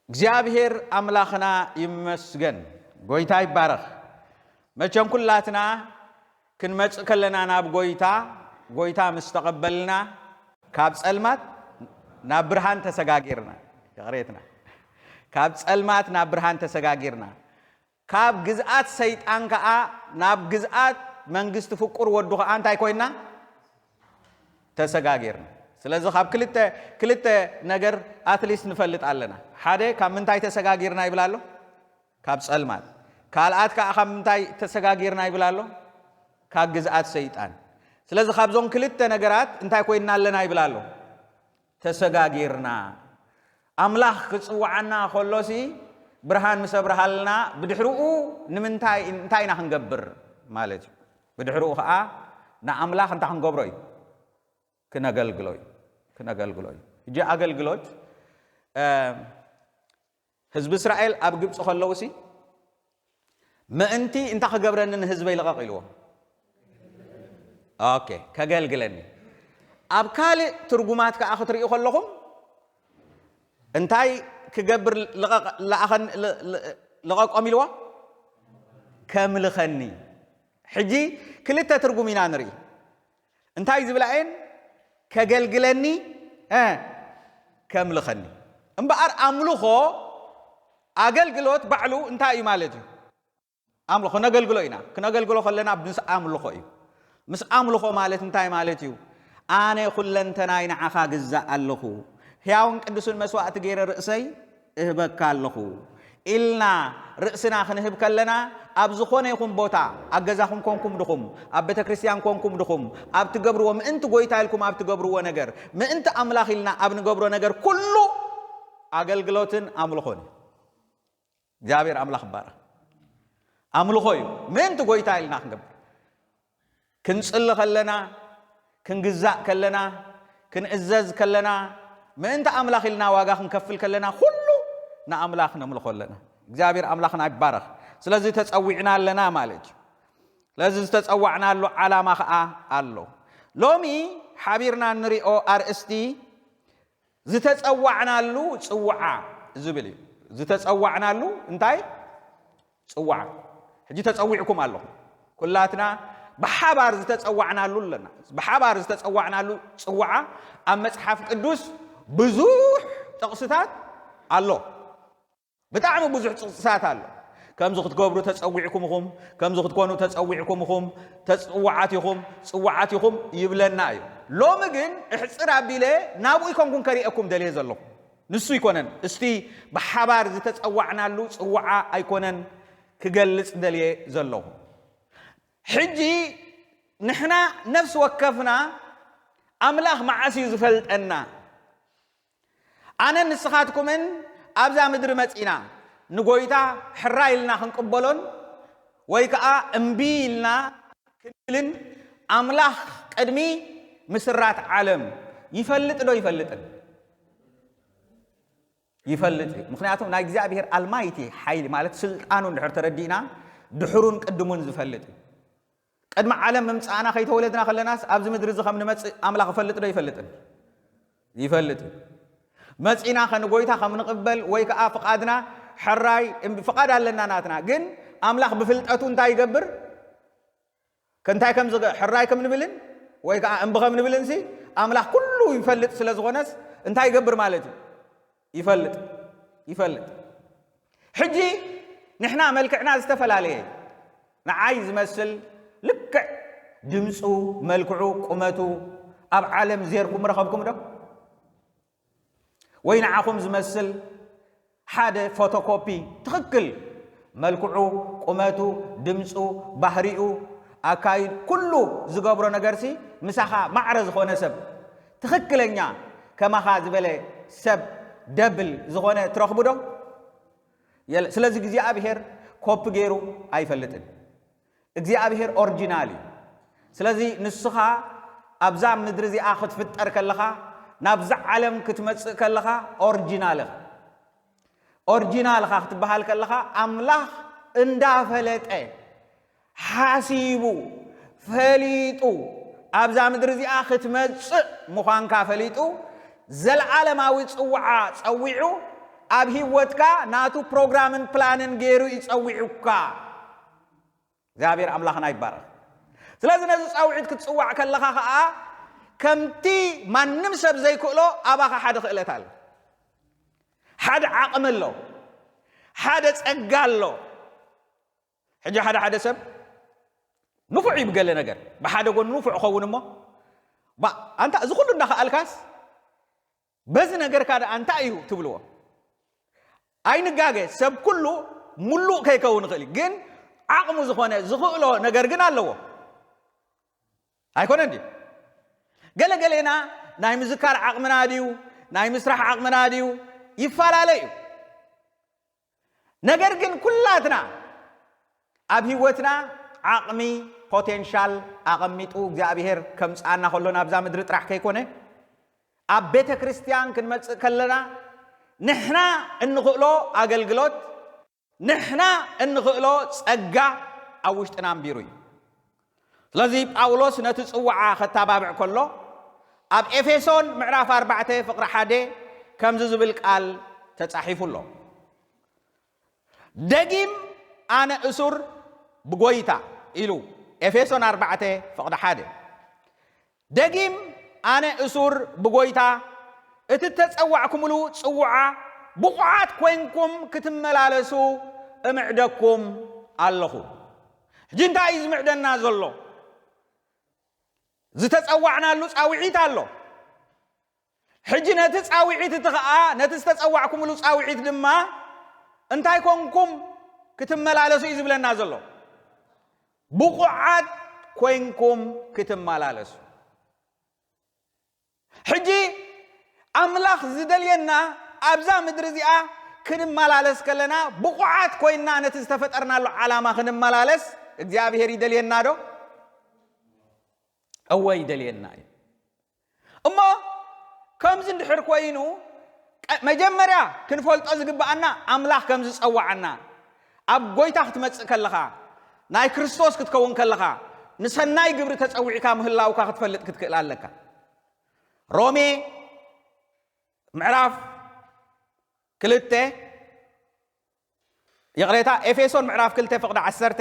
እግዚኣብሔር ኣምላኽና ይመስገን፣ ጎይታ ይባረኽ። መቸም ኩላትና ክንመጽእ ከለና ናብ ጎይታ፣ ጎይታ ምስ ተቐበልና፣ ካብ ጸልማት ናብ ብርሃን ተሰጋጊርና። ይቕሬትና። ካብ ጸልማት ናብ ብርሃን ተሰጋጊርና። ካብ ግዝኣት ሰይጣን ከኣ ናብ ግዝኣት መንግስቲ ፍቁር ወዱ ከኣ እንታይ ኮይና? ተሰጋጊርና። ስለዚ ካብ ክልተ፣ ክልተ ነገር ኣትሊስት ንፈልጥ ኣለና። ሓደ ካብ ምንታይ ተሰጋጊርና ይብል ኣሎ? ካብ ጸልማት። ካልኣት ከኣ ካብ ምንታይ ተሰጋጊርና ይብል ኣሎ? ካብ ግዝኣት ሰይጣን። ስለዚ ካብዞም ክልተ ነገራት እንታይ ኮይንና ኣለና ይብል ኣሎ? ተሰጋጊርና። ኣምላኽ ክጽውዓና ከሎሲ ብርሃን ምስ ኣብርሃልና፣ ብድሕሪኡ ንምንታይ፣ እንታይ ኢና ክንገብር ማለት እዩ? ብድሕሪኡ ኸዓ ንኣምላኽ እንታይ ክንገብሮ እዩ? ክነገልግሎ እዩ። ክነገልግሎ እዩ። ሕጂ ኣገልግሎት፣ እ፣ ህዝቢ እስራኤል ኣብ ግብፂ ከለውሲ ምእንቲ እንታይ ክገብረኒ ንህዝበይ ልቐቕ ኢልዎ? ኦኬ፣ ከገልግለኒ። ኣብ ካልእ ትርጉማት ከዓ ክትርእዩ ከለኹም እንታይ ክገብር ልቐቕ-፣ ለኣኸን-፣ ል-፣ ል-፣ ልቐቆም ኢልዎ? ከምልኸኒ። ሕጂ ክልተ ትርጉም ኢና ንርኢ። እንታይ ዝብላ እየን? ከገልግለኒ፣ እ፣ ከምልኸኒ። እምበኣር ኣምልኾ፣ ኣገልግሎት ባዕሉ እንታይ እዩ ማለት እዩ? ኣምልኾ ነገልግሎ ኢና። ክነገልግሎ ከለና ምስ ኣምልኾ እዩ። ምስ ኣምልኾ ማለት እንታይ ማለት እዩ? ኣነ ኩለንተናይ ንዓኻ ግዛእ ኣለኹ። ሕያውን ቅዱስን መስዋእቲ ገይረ ርእሰይ እህበካ ኣለኹ ኢልና ርእስና ክንህብ ከለና፣ ኣብ ዝኾነ ይኹን ቦታ፣ ኣብ ገዛኹም ኮንኩም ድኹም፣ ኣብ ቤተ ክርስቲያን ኮንኩም ድኹም፣ ኣብ ትገብርዎ፣ ምእንቲ ጎይታ ኢልኩም ኣብ ትገብርዎ ነገር፣ ምእንቲ ኣምላኽ ኢልና ኣብ ንገብሮ ነገር ኩሉ ኣገልግሎትን ኣምልኾን እዩ። እግዚኣብሔር ኣምላኽ ይባረኽ። ኣምልኾ እዩ። ምእንቲ ጎይታ ኢልና ክንገብር። ክንጽሊ ከለና፣ ክንግዛእ ከለና፣ ክንእዘዝ ከለና፣ ምእንቲ ኣምላኽ ኢልና ዋጋ ክንከፍል ከለና፣ ኩሉ ንኣምላኽ ነምልኾ ኣለና። እግዚኣብሔር ኣምላኽና ይባረኽ። ስለዚ ተጸዊዕና ኣለና ማለት እዩ። ስለዚ ዝተጸዋዕናሉ ዓላማ ኸኣ ኣሎ። ሎሚ ሓቢርና እንሪኦ ኣርእስቲ ዝተጸዋዕናሉ ጽውዓ ዝብል እዩ። ዝተጸዋዕናሉ እንታይ? ጽውዓ። ሕጂ ተጸዊዕኩም ኣለኹም። ኩላትና ብሓባር ዝተጸዋዕናሉ ኣለና። ብሓባር ዝተጸዋዕናሉ ጽውዓ ኣብ መጽሓፍ ቅዱስ ብዙሕ ጥቕስታት ኣሎ። ብጣዕሚ ብዙሕ ጥቕስታት ኣሎ። ከምዚ ክትገብሩ ተጸዊዕኩም ኢኹም፣ ከምዚ ክትኮኑ ተጸዊዕኩም ኢኹም፣ ተጽዋዓት ኢኹም፣ ጽዋዓት ኢኹም ይብለና እዩ። ሎሚ ግን እሕጽር ኣቢለ ናብኡ ኣይኮንኩን ከርእየኩም ደልየ ዘለኹ። ንሱ ኣይኮነን። እስቲ ብሓባር ዝተጸዋዕናሉ ጽውዓ ኣይኮነን ክገልጽ ደልየ ዘለኹ። ሕጂ ንሕና ነፍሲ ወከፍና ኣምላኽ መዓስ እዩ ዝፈልጠና? ኣነን ንስኻትኩምን ኣብዛ ምድሪ መጺና ንጎይታ ሕራይ ኢልና ክንቅበሎን ወይ ከኣ እምቢ ኢልና ክንብልን ኣምላኽ ቅድሚ ምስራት ዓለም ይፈልጥ ዶ ይፈልጥን? ይፈልጥ እዩ። ምኽንያቱ ናይ እግዚኣብሔር ኣልማይቲ ሓይሊ ማለት ስልጣኑ እንድሕር ተረዲእና ድሕሩን ቅድሙን ዝፈልጥ እዩ። ቅድሚ ዓለም ምምጻእና ከይተወለድና ከለናስ ኣብዚ ምድሪ እዚ ከም ንመጽእ ኣምላኽ ይፈልጥ ዶ ይፈልጥን? ይፈልጥ እዩ። መጺና ከ ንጎይታ ከም ንቕበል ወይ ከኣ ፍቓድና ሕራይ እም-፣ ፍቓድ ኣለና ናትና። ግን ኣምላኽ ብፍልጠቱ እንታይ ይገብር? ከእንታይ ከም ዝገ-፣ ሕራይ ከም ንብልን ወይ ከኣ እምቢ ከም ንብልን ሲ ኣምላኽ ኩሉ ይፈልጥ ስለ ዝኾነስ እንታይ ይገብር ማለት እዩ? ይፈልጥ። ይፈልጥ። ሕጂ ንሕና መልክዕና ዝተፈላለየ እዩ። ንዓይ ዝመስል ልክዕ ድምፁ፣ መልክዑ፣ ቁመቱ ኣብ ዓለም ዜርኩም ረኸብኩም ዶ? ወይ ንዓኹም ዝመስል ሓደ ፎቶኮፒ ትኽክል መልክዑ፣ ቁመቱ፣ ድምፁ፣ ባህሪኡ፣ ኣካይድ፣ ኩሉ ዝገብሮ ነገርሲ ምሳኻ ማዕረ ዝኾነ ሰብ፣ ትኽክለኛ ከማኻ ዝበለ ሰብ ደብል ዝኾነ ትረኽቡ ዶ? የለ። ስለዚ እግዚኣብሔር ኮፒ ገይሩ ኣይፈልጥን። እግዚኣብሔር ኦሪጂናል እዩ። ስለዚ ንስኻ ኣብዛ ምድሪ እዚኣ ክትፍጠር ከለኻ፣ ናብዛ ዓለም ክትመጽእ ከለኻ ኦሪጂናል ኢኻ። ኦሪጂናል ኢኻ ክትበሃል ከለኻ፣ ኣምላኽ እንዳፈለጠ ሓሲቡ ፈሊጡ ኣብዛ ምድሪ እዚኣ ክትመጽእ ምዃንካ ፈሊጡ፣ ዘለዓለማዊ ጽውዓ ጸዊዑ፣ ኣብ ህይወትካ ናቱ ፕሮግራምን ፕላንን ገይሩ ይጸዊዑካ። እግዚኣብሔር ኣምላኽና ይባረኽ። ስለዚ ነዚ ጻውዒት ክትጽዋዕ ከለኻ ኸኣ ከምቲ ማንም ሰብ ዘይክእሎ ኣባኻ ሓደ ክእለት ኣሎ፣ ሓደ ዓቕሚ ኣሎ፣ ሓደ ጸጋ ኣሎ። ሕጂ ሓደ ሓደ ሰብ ንፉዕ እዩ ብገለ ነገር፣ ብሓደ ጎኑ ንፉዕ ኸውን እሞ፣ ባ ኣንታ እዚ ኩሉ እንዳኸኣልካስ በዚ ነገርካ ደኣ እንታይ እዩ ትብልዎ? ኣይንጋገ፣ ሰብ ኩሉ ሙሉእ ከይከውን ይኽእል እዩ፣ ግን ዓቕሙ ዝኾነ ዝኽእሎ ነገር ግን ኣለዎ። ኣይኮነን ድዩ? ገለገሌና ናይ ምዝካር ዓቕምና ድዩ፣ ናይ ምስራሕ ዓቕምና ድዩ፣ ይፈላለ እዩ። ነገር ግን ኩላትና ኣብ ህይወትና ዓቕሚ፣ ፖቴንሻል ኣቐሚጡ እግዚኣብሔር ከምጽኣና ከሎ ናብዛ ምድሪ ጥራሕ ከይኮነ፣ ኣብ ቤተ ክርስቲያን ክንመጽእ ከለና ንሕና እንኽእሎ ኣገልግሎት፣ ንሕና እንኽእሎ ጸጋ ኣብ ውሽጥና ኣንቢሩ እዩ። ስለዚ ጳውሎስ ነቲ ጽውዓ ኸተባብዕ ከሎ፣ ኣብ ኤፌሶን ምዕራፍ ኣርባዕተ ፍቕሪ ሓደ ከምዚ ዝብል ቃል ተጻሒፉ ኣሎ። ደጊም ኣነ እሱር ብጎይታ ኢሉ፣ ኤፌሶን ኣርባዕተ ፍቕዲ ሓደ። ደጊም ኣነ እሱር ብጎይታ እቲ እተጸዋዕኩምሉ ጽውዓ ብቑዓት ኮይንኩም ክትመላለሱ እምዕደኩም ኣለኹ። ሕጂ እንታይ እዩ ዝምዕደና ዘሎ? ዝተጸዋዕናሉ ጻውዒት ኣሎ። ሕጂ ነቲ ጻውዒት እቲ ኸኣ፣ ነቲ ዝተጸዋዕኩምሉ ጻውዒት ድማ እንታይ ኮንኩም ክትመላለሱ እዩ ዝብለና ዘሎ። ብቑዓት ኮይንኩም ክትመላለሱ። ሕጂ ኣምላኽ ዝደልየና ኣብዛ ምድሪ እዚኣ ክንመላለስ ከለና፣ ብቑዓት ኮይንና ነቲ ዝተፈጠርናሉ ዓላማ ክንመላለስ እግዚኣብሔር ይደልየና ዶ? እወ ይደልየና እዩ። እሞ ከምዚ እንድሕር ኮይኑ፣ ቀ-፣ መጀመርያ ክንፈልጦ ዝግብኣና ኣምላኽ ከም ዝጸውዓና፣ ኣብ ጎይታ ክትመጽእ ከለኻ፣ ናይ ክርስቶስ ክትከውን ከለኻ፣ ንሰናይ ግብሪ ተጸዊዕካ ምህላውካ ክትፈልጥ ክትክእል ኣለካ። ሮሜ ምዕራፍ ክልተ፣ ይቕሬታ፣ ኤፌሶን ምዕራፍ ክልተ ፍቕዲ ዓሰርተ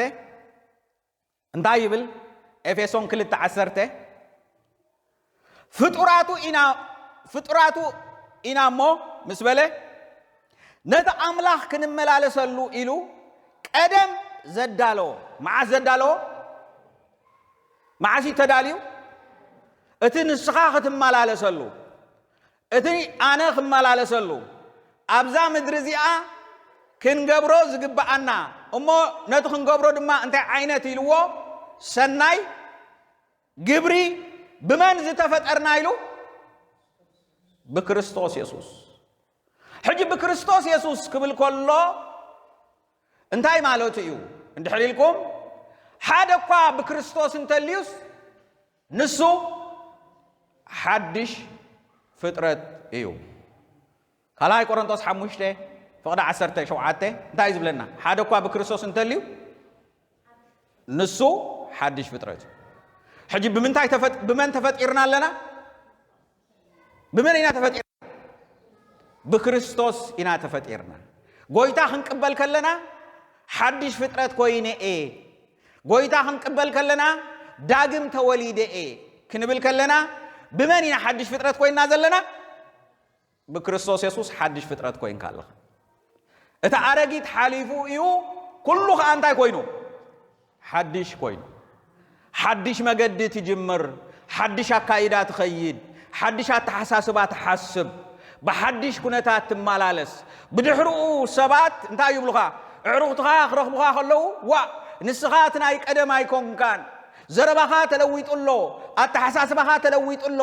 እንታይ ይብል? ኤፌሶን ክልተ ዓሰርተ፣ ፍጡራቱ ኢና፣ ፍጡራቱ ኢና እሞ ምስ በለ፣ ነቲ ኣምላኽ ክንመላለሰሉ ኢሉ ቀደም ዘዳለዎ። መዓስ ዘዳለዎ? መዓስ እዩ ተዳልዩ? እቲ ንስኻ ክትመላለሰሉ፣ እቲ ኣነ ክመላለሰሉ፣ ኣብዛ ምድሪ እዚኣ ክንገብሮ ዝግብኣና፣ እሞ ነቲ ክንገብሮ ድማ እንታይ ዓይነት ኢልዎ? ሰናይ ግብሪ ብመን ዝተፈጠርና ኢሉ? ብክርስቶስ የሱስ። ሕጂ ብክርስቶስ የሱስ ክብል ከሎ እንታይ ማለቱ እዩ? እንድሕር ኢልኩም፣ ሓደ እኳ ብክርስቶስ እንተልዩስ ንሱ ሓድሽ ፍጥረት እዩ። ካልኣይ ቆሮንቶስ ሓሙሽተ ፍቕዲ ዓሰርተ ሸውዓተ እንታይ እዩ ዝብለና? ሓደ እኳ ብክርስቶስ እንተልዩ ንሱ ሓድሽ ፍጥረት እዩ። ሕጂ ብምንታይ ተፈጥ-፣ ብመን ተፈጢርና ኣለና? ብመን ኢና ተፈጢርና? ብክርስቶስ ኢና ተፈጢርና። ጎይታ ክንቅበል ከለና ሓድሽ ፍጥረት ኮይነ እየ፣ ጎይታ ክንቅበል ከለና ዳግም ተወሊደ እየ ክንብል ከለና ብመን ኢና ሓድሽ ፍጥረት ኮይንና ዘለና? ብክርስቶስ የሱስ ሓድሽ ፍጥረት ኮይንካ ኣለኻ። እቲ ኣረጊት ሓሊፉ እዩ፣ ኩሉ ኸኣ እንታይ ኮይኑ? ሓድሽ ኮይኑ። ሓድሽ መገዲ ትጅምር፣ ሓድሽ ኣካይዳ ትኸይድ፣ ሓድሽ ኣተሓሳስባ ትሓስብ፣ ብሓድሽ ኩነታት ትመላለስ። ብድሕርኡ ሰባት እንታይ ይብሉኻ? ኣዕሩኽትኻ ክረኽቡኻ ከለዉ፣ "ዋእ፣ ንስኻ እቲ ናይ ቀደም ኣይኮንካን። ዘረባኻ ተለዊጡ ኣሎ፣ ኣተሓሳስባኻ ተለዊጡ ኣሎ፣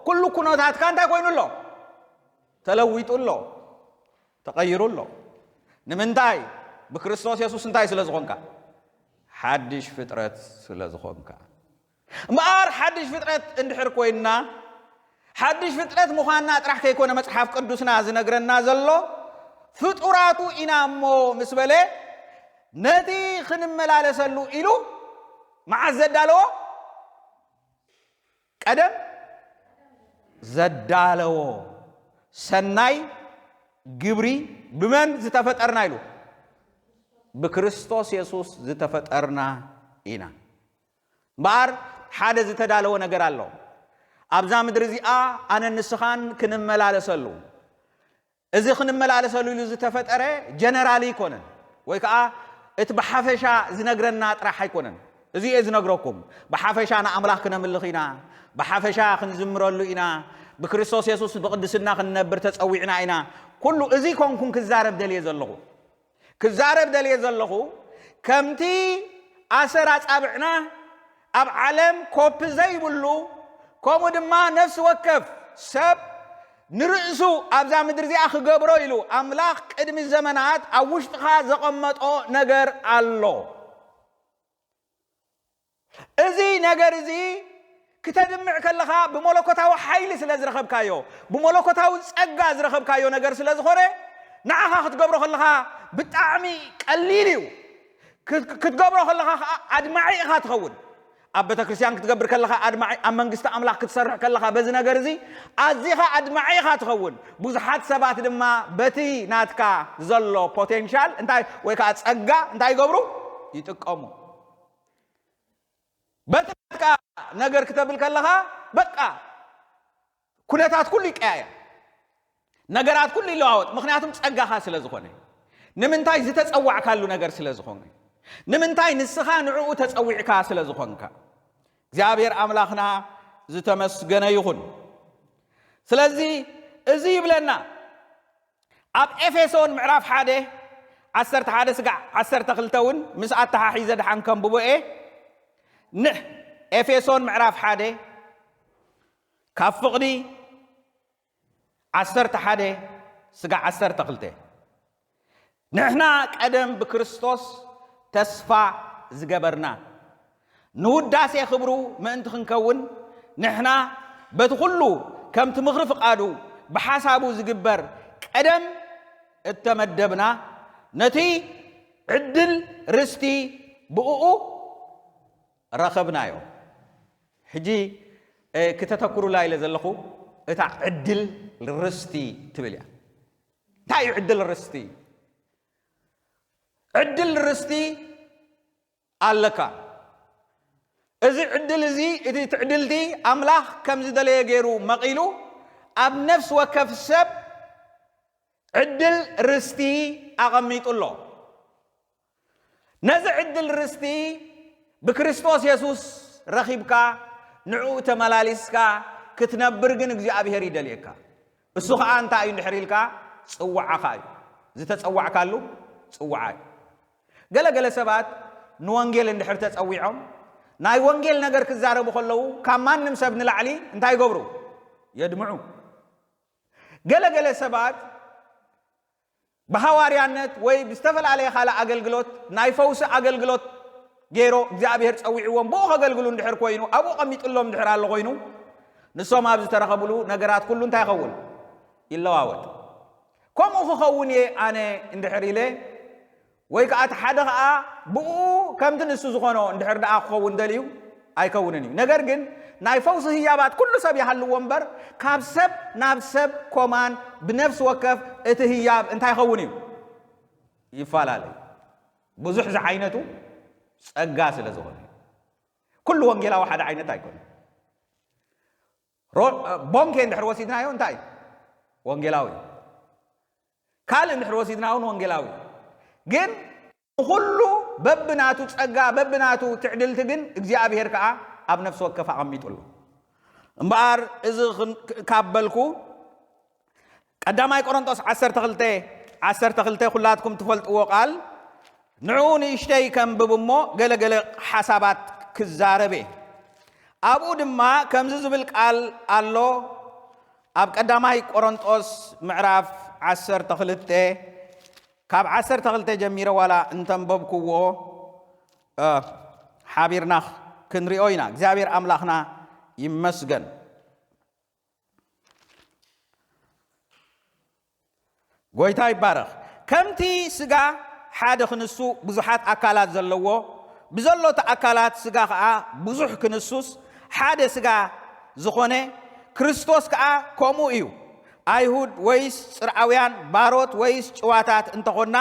ኩሉ ኩነታትካ እንታይ ኮይኑ ኣሎ?" ተለዊጡ ኣሎ፣ ተቐይሩ ኣሎ። ንምንታይ? ብክርስቶስ የሱስ እንታይ ስለ ዝኾንካ? ሓድሽ ፍጥረት ስለ ዝኾንካ። እምበኣር ሓድሽ ፍጥረት እንድሕር ኮይንና፣ ሓድሽ ፍጥረት ምዃንና ጥራሕ ከይኮነ መጽሓፍ ቅዱስና ዝነግረና ዘሎ፣ ፍጡራቱ ኢና እሞ ምስ በለ፣ ነቲ ክንመላለሰሉ ኢሉ መዓስ ዘዳለዎ? ቀደም ዘዳለዎ ሰናይ ግብሪ ብመን ዝተፈጠርና ኢሉ? ብክርስቶስ የሱስ ዝተፈጠርና ኢና። እምበኣር ሓደ ዝተዳለወ ነገር ኣሎ። ኣብዛ ምድሪ እዚኣ ኣነን ንስኻን ክንመላለሰሉ። እዚ ክንመላለሰሉ ኢሉ ዝተፈጠረ ጀነራል ኣይኮነን፣ ወይ ከዓ እቲ ብሓፈሻ ዝነግረና ጥራሕ ኣይኮነን። እዚ እየ ዝነግረኩም። ብሓፈሻ ንኣምላኽ ክነምልኽ ኢና፣ ብሓፈሻ ክንዝምረሉ ኢና፣ ብክርስቶስ የሱስ ብቕድስና ክንነብር ተጸዊዕና ኢና። ኩሉ እዚ ኮንኩን ክዛረብ ደልየ ዘለኹ። ክዛረብ ደልየ ዘለኹ፣ ከምቲ ኣሰር ኣጻብዕና ኣብ ዓለም ኮፒ ዘይብሉ፣ ከምኡ ድማ ነፍሲ ወከፍ ሰብ ንርእሱ ኣብዛ ምድሪ እዚኣ ክገብሮ ኢሉ ኣምላኽ ቅድሚ ዘመናት ኣብ ውሽጥኻ ዘቐመጦ ነገር ኣሎ። እዚ ነገር እዚ ክተድምዕ ከለኻ ብመለኮታዊ ሓይሊ ስለ ዝረኸብካዮ፣ ብመለኮታዊ ጸጋ ዝረኸብካዮ ነገር ስለ ዝኾነ፣ ንዓኻ ክትገብሮ ከለኻ ብጣዕሚ ቀሊል እዩ። ክት-፣ ክትገብሮ ከለኻ ኸኣ ኣድማዒ ኢኻ ትኸውን። ኣብ ቤተ ክርስቲያን ክትገብር ከለኻ ኣድማዒ፣ ኣብ መንግስቲ ኣምላኽ ክትሰርሕ ከለኻ በዚ ነገር እዚ ኣዚኻ ኣድማዒ ኢኻ ትኸውን። ብዙሓት ሰባት ድማ በቲ ናትካ ዘሎ ፖቴንሻል እንታይ፣ ወይ ከኣ ጸጋ እንታይ ይገብሩ? ይጥቀሙ። በቲ ናትካ ነገር ክተብል ከለኻ በቃ ኩነታት ኩሉ ይቀያየር፣ ነገራት ኩሉ ይለዋወጥ። ምኽንያቱም ጸጋኻ ስለ ዝኾነ፣ ንምንታይ? ዝተጸዋዕካሉ ነገር ስለ ዝኾነ፣ ንምንታይ? ንስኻ ንዕኡ ተጸዊዕካ ስለ ዝኾንካ። እግዚኣብሔር ኣምላኽና ዝተመስገነ ይኹን። ስለዚ እዚ ይብለና ኣብ ኤፌሶን ምዕራፍ ሓደ ዓሰርተ ሓደ ስጋዕ ዓሰርተ ክልተ እውን ምስ ኣተሓሒዘ ድሓን ከንብቦ እየ። ንሕ-፣ ኤፌሶን ምዕራፍ ሓደ ካብ ፍቕዲ ዓሰርተ ሓደ ስጋዕ ዓሰርተ ክልተ፣ ንሕና ቀደም ብክርስቶስ ተስፋ ዝገበርና፣ ንውዳሴ ክብሩ ምእንቲ ክንከውን፣ ንሕና በቲ ኩሉ ከምቲ ምኽሪ ፍቓዱ ብሓሳቡ ዝግበር ቀደም እተመደብና፣ ነቲ ዕድል ርስቲ ብእኡ ረኸብናዮ። ሕጂ፣ እ፣ ክተተኩሩላ ኢለ ዘለኹ እታ ዕድል ርስቲ ትብል እያ። እንታይ እዩ ዕድል ርስቲ? ዕድል ርስቲ ኣለካ። እዚ ዕድል እዚ፣ እቲ ትዕድልቲ ኣምላኽ ከም ዝደለየ ገይሩ መቒሉ ኣብ ነፍሲ ወከፍ ሰብ ዕድል ርስቲ ኣቐሚጡ ኣሎ። ነዚ ዕድል ርስቲ ብክርስቶስ የሱስ ረኺብካ፣ ንዕኡ ተመላሊስካ ክትነብር ግን እግዚኣብሔር ይደልየካ። እሱ ኸኣ እንታይ እዩ እንድሕር ኢልካ፣ ጽዋዓኻ እዩ። ዝተጸዋዕካሉ ጽዋዓ እዩ። ገለ ገለ ሰባት ንወንጌል እንድሕር ተጸዊዖም፣ ናይ ወንጌል ነገር ክዛረቡ ከለዉ፣ ካብ ማንም ሰብ ንላዕሊ እንታይ ይገብሩ? የድምዑ። ገለ ገለ ሰባት ብሃዋርያነት ወይ ብዝተፈላለየ ካልእ ኣገልግሎት፣ ናይ ፈውሲ ኣገልግሎት ገይሮ እግዚኣብሔር ጸዊዕዎም ብኡ ከገልግሉ እንድሕር ኮይኑ፣ ኣብኡ ቀሚጥሎም እንድሕር ኣሎ ኮይኑ፣ ንሶም ኣብ ዝተረኸብሉ ነገራት ኩሉ እንታይ ይኸውን? ይለዋወጥ። ከምኡ ክኸውን እየ ኣነ እንድሕር ኢለ፣ ወይ ከኣ እቲ ሓደ ኸኣ ብኡ ከምቲ ንሱ ዝኾኖ እንድሕር ደኣ ክኸውን ደልዩ፣ ኣይከውንን እዩ። ነገር ግን ናይ ፈውሲ ህያባት ኩሉ ሰብ ይሃልዎ እምበር፣ ካብ ሰብ ናብ ሰብ ኮማን ብነፍሲ ወከፍ እቲ ህያብ እንታይ ይኸውን እዩ? ይፈላለ። ብዙሕ ዝዓይነቱ ጸጋ ስለ ዝኾነ። ኩሉ ወንጌላዊ ሓደ ዓይነት ኣይኮነን። ሮ-፣ ቦንኬ እንድሕር ወሲድናዮ እንታይ? ወንጌላዊ። ካልእ እንድሕር ወሲድና እውን ወንጌላዊ። ግን ንኹሉ በብናቱ ጸጋ፣ በብናቱ ትዕድልቲ ግን እግዚኣብሔር ከኣ ኣብ ነፍሲ ወከፍ ኣቐሚጡ ኣሎ። እምበኣር እዚ ክን-፣ ካብ በልኩ፣ ቀዳማይ ቆሮንጦስ ዓሰርተ ክልተ ዓሰርተ ክልተ ኩላትኩም ትፈልጥዎ ቃል፣ ንዕኡ ንእሽተይ ከንብብ እሞ ገለ ገለ ሓሳባት ክዛረብ እየ። ኣብኡ ድማ ከምዚ ዝብል ቃል ኣሎ፣ ኣብ ቀዳማይ ቆሮንጦስ ምዕራፍ ዓሰርተ ክልተ፣ ካብ ዓሰርተ ክልተ ጀሚረ ዋላ እንተንበብክዎ፣ እ፣ ሓቢርና ክንሪኦ ኢና። እግዚኣብሔር ኣምላኽና ይመስገን። ጎይታ ይባረኽ። ከምቲ ስጋ ሓደ ክንሱ ብዙሓት ኣካላት ዘለዎ፣ ብዘሎ እቲ ኣካላት ስጋ ኸዓ ብዙሕ ክንሱስ ሓደ ስጋ ዝኾነ፣ ክርስቶስ ከኣ ከምኡ እዩ። ኣይሁድ ወይስ ጽርዓውያን፣ ባሮት ወይስ ጭዋታት እንተኾንና፣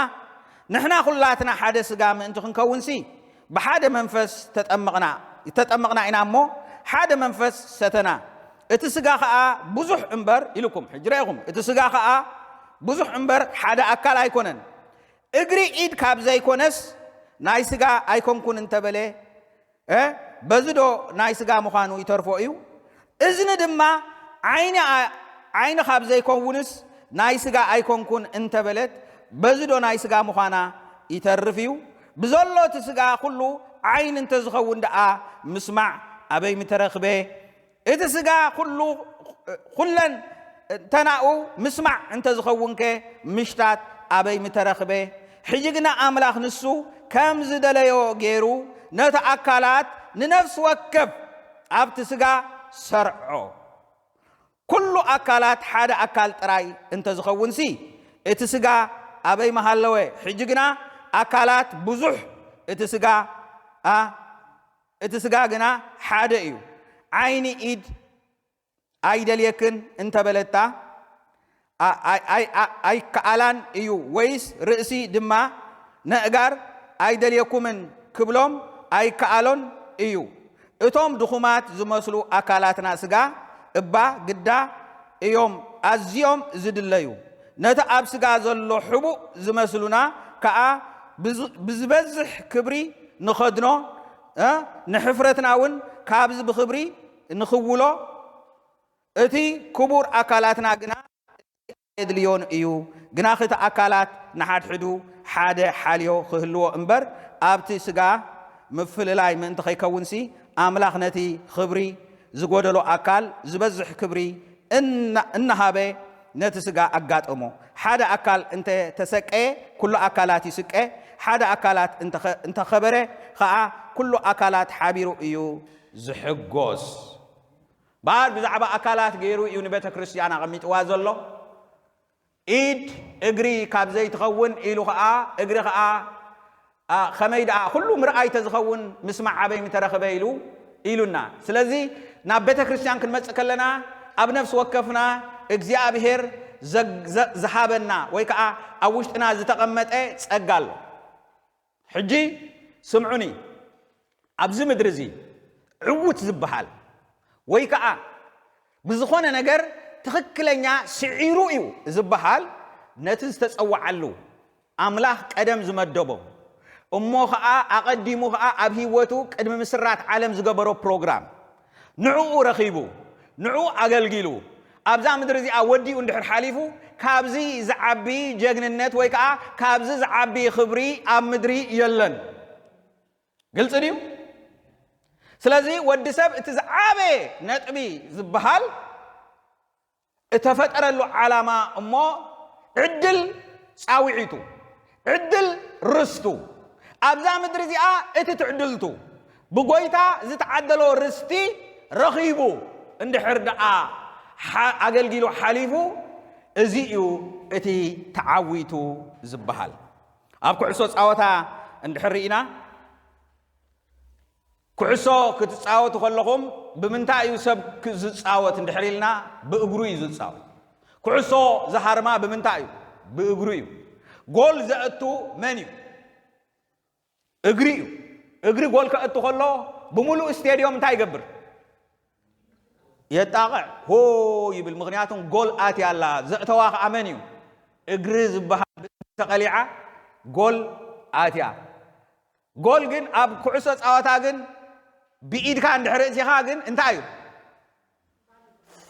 ንሕና ኹላትና ሓደ ሥጋ ምእንቲ ክንከውንሲ፣ ብሓደ መንፈስ ተጠመቕና፣ ተጠመቕና ኢና እሞ፣ ሓደ መንፈስ ሰተና። እቲ ሥጋ ኸኣ ብዙሕ እምበር፣ ኢልኩም፣ ሕጂ ርኢኹም፣ እቲ ሥጋ ኸኣ ብዙሕ እምበር ሓደ ኣካል ኣይኮነን። እግሪ ኢድ ካብ ዘይኮነስ ናይ ሥጋ ኣይኮንኩን እንተበለ፣ እ፣ በዚ ዶ ናይ ሥጋ ምዃኑ ይተርፎ እዩ? እዝኒ ድማ ዓይኒ ኣ-፣ ዓይኒ ካብ ዘይከውንስ ናይ ሥጋ ኣይኮንኩን እንተበለት፣ በዚ ዶ ናይ ሥጋ ምዃና ይተርፍ እዩ? ብዘሎ እቲ ሥጋ ኩሉ ዓይኒ እንተዝኸውን ደኣ ምስማዕ ኣበይ ምተረኽበ? እቲ ሥጋ ኩሉ፣ ኩለን እንተናኡ ምስማዕ እንተዝኸውንከ ምሽታት ኣበይ ምተረኽበ? ሕጂ ግና ኣምላኽ ንሱ ከም ዝደለዮ ገይሩ ነቲ ኣካላት ንነፍሲ ወከፍ ኣብቲ ሥጋ ሰርዖ። ኩሉ ኣካላት ሓደ ኣካል ጥራይ እንተዝኸውንሲ፣ እቲ ሥጋ ኣበይ ምሃለወ? ሕጂ ግና ኣካላት ብዙሕ፣ እቲ ሥጋ፣ ኣ፣ እቲ ሥጋ ግና ሓደ እዩ። ዓይኒ ኢድ ኣይደልየክን እንተበለታ፣ ኣ-፣ ኣይ-፣ ኣይ-፣ ኣ-፣ ኣይከኣላን እዩ፣ ወይስ ርእሲ ድማ ነእጋር ኣይደልየኩምን ክብሎም ኣይከኣሎን እዩ። እቶም ድኹማት ዝመስሉ ኣካላትና ሥጋ እባ ግዳ እዮም ኣዝዮም ዝድለዩ። ነቲ ኣብ ሥጋ ዘሎ ሕቡእ ዝመስሉና ከኣ ብዝ-፣ ብዝበዝሕ ክብሪ ንኸድኖ፣ እ፣ ንሕፍረትና እውን ካብዚ ብኽብሪ ንኽውሎ፣ እቲ ክቡር ኣካላትና ግና የድልዮን እዩ። ግናኺ እቲ ኣካላት ንሓድሕዱ ሓደ ሓልዮ ክህልዎ እምበር፣ ኣብቲ ሥጋ ምፍልላይ ምእንቲ ኸይከውንሲ፣ ኣምላኽ ነቲ ኽብሪ ዝጎደሎ ኣካል ዝበዝሕ ክብሪ እና-፣ እናሃበ ነቲ ሥጋ ኣጋጠሞ። ሓደ ኣካል እንተ ተሰቀየ፣ ኩሉ ኣካላት ይስቀ። ሓደ ኣካላት እንተ ኸ-፣ እንተ ኸበረ ኸኣ፣ ኩሉ ኣካላት ሓቢሩ እዩ ዝሕጎስ። እምበኣር ብዛዕባ ኣካላት ገይሩ እዩ ንቤተ ክርስቲያን ኣቐሚጥዋ ዘሎ። ኢድ እግሪ ካብ ዘይትኸውን ኢሉ ኸኣ፣ እግሪ ኸኣ፣ ኣ፣ ኸመይ ደኣ ኩሉ ምርኣይ ተዝኸውን ምስማዕ ኣበይ ምተረኽበ ኢሉ፣ ኢሉና። ስለዚ ናብ ቤተ ክርስቲያን ክንመጽእ ከለና ኣብ ነፍሲ ወከፍና እግዚኣብሔር ዘግ-፣ ዘ-፣ ዝሃበና ወይ ከኣ ኣብ ውሽጥና ዝተቐመጠ ጸጋ ኣሎ። ሕጂ ስምዑኒ፣ ኣብዚ ምድሪ እዚ ዕዉት ዝበሃል ወይ ከኣ ብዝኾነ ነገር ትኽክለኛ ስዒሩ እዩ ዝበሃል ነቲ ዝተጸውዓሉ ኣምላኽ ቀደም ዝመደቦ እሞ ኸኣ ኣቐዲሙ ኸኣ ኣብ ህይወቱ ቅድሚ ምስራት ዓለም ዝገበሮ ፕሮግራም ንዕኡ ረኺቡ ንዕኡ ኣገልጊሉ ኣብዛ ምድሪ እዚኣ ወዲኡ እንድሕር ሓሊፉ ካብዚ ዝዓቢ ጀግንነት ወይ ከኣ ካብዚ ዝዓቢ ኽብሪ ኣብ ምድሪ የለን። ግልጺ ድዩ? ስለዚ ወዲ ሰብ እቲ ዝዓበየ ነጥቢ ዝበሃል እተፈጠረሉ ዓላማ እሞ ዕድል ጻውዒቱ፣ ዕድል ርስቱ፣ ኣብዛ ምድሪ እዚኣ እቲ ትዕድልቱ ብጎይታ ዝተዓደሎ ርስቲ ረኺቡ እንድሕር ደኣ ሓ-፣ ኣገልጊሉ ሓሊፉ፣ እዚ እዩ እቲ ተዓዊቱ ዝበሃል። ኣብ ኩዕሶ ጻወታ እንድሕር ርኢና፣ ኩዕሶ ክትጻወቱ ከለኹም ብምንታይ እዩ ሰብ ክ-፣ ዝጻወት እንድሕር ኢልና፣ ብእግሩ እዩ ዝጻወት። ኩዕሶ ዝሃርማ ብምንታይ እዩ? ብእግሩ እዩ። ጎል ዘእቱ መን እዩ? እግሪ እዩ። እግሪ ጎል ከእቱ ከሎ ብምሉእ ስቴድዮም እንታይ ይገብር? የጣቕዕ፣ ሆ ይብል። ምኽንያቱም ጎል ኣትያ ኣላ። ዘእተዋ ኸኣ መን እዩ? እግሪ ዝበሃል ተቐሊዓ ጎል ኣትያ። ጎል ግን ኣብ ኩዕሶ ጸወታ ግን ብኢድካ እንድሕር እቲኻ ግን እንታይ እዩ?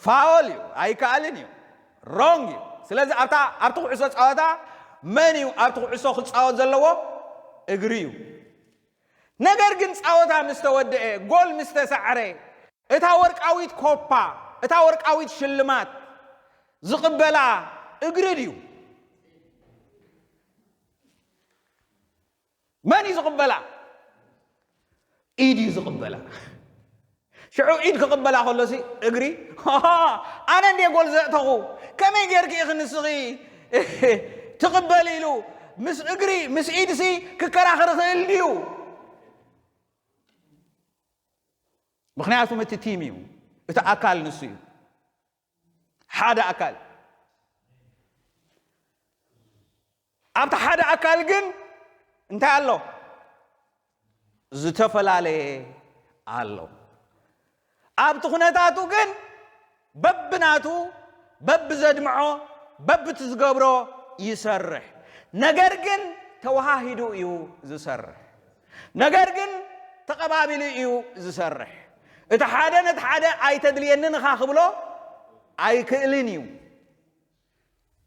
ፋውል እዩ፣ ኣይከኣልን እዩ፣ ሮንግ እዩ። ስለዚ ኣብታ፣ ኣብቲ ኩዕሶ ጸወታ መን እዩ ኣብቲ ኩዕሶ ክጻወት ዘለዎ? እግሪ እዩ። ነገር ግን ጸወታ ምስ ተወድአ፣ ጎል ምስ ተሳዕረ፣ እታ ወርቃዊት ኮፓ፣ እታ ወርቃዊት ሽልማት ዝቕበላ እግሪ ድዩ? መን እዩ ዝቕበላ? ኢድ እዩ ዝቕበላ። ሽዑ ኢድ ክቕበላ ከሎሲ እግሪ፣ "ሃሃ፣ ኣነ እንድየ ጎል ዘእተኹ፣ ከመይ ጌርኪ ኢኺ ንስኺ ትቕበሊ?" ኢሉ ምስ እግሪ፣ ምስ ኢድሲ ክከራኸር ይኽእል ድዩ? ምኽንያቱም እቲ ቲም እዩ፣ እቲ ኣካል ንሱ እዩ። ሓደ ኣካል። ኣብቲ ሓደ ኣካል ግን እንታይ ኣሎ? ዝተፈላለየ ኣሎ። ኣብቲ ኩነታቱ ግን በብናቱ፣ በብዘድምዖ፣ በብቲ ዝገብሮ ይሰርሕ። ነገር ግን ተወሃሂዱ እዩ ዝሰርሕ። ነገር ግን ተቐባቢሉ እዩ ዝሰርሕ። እቲ ሓደ ነቲ ሓደ ኣይተድልየንን ኢኻ ክብሎ ኣይክእልን እዩ።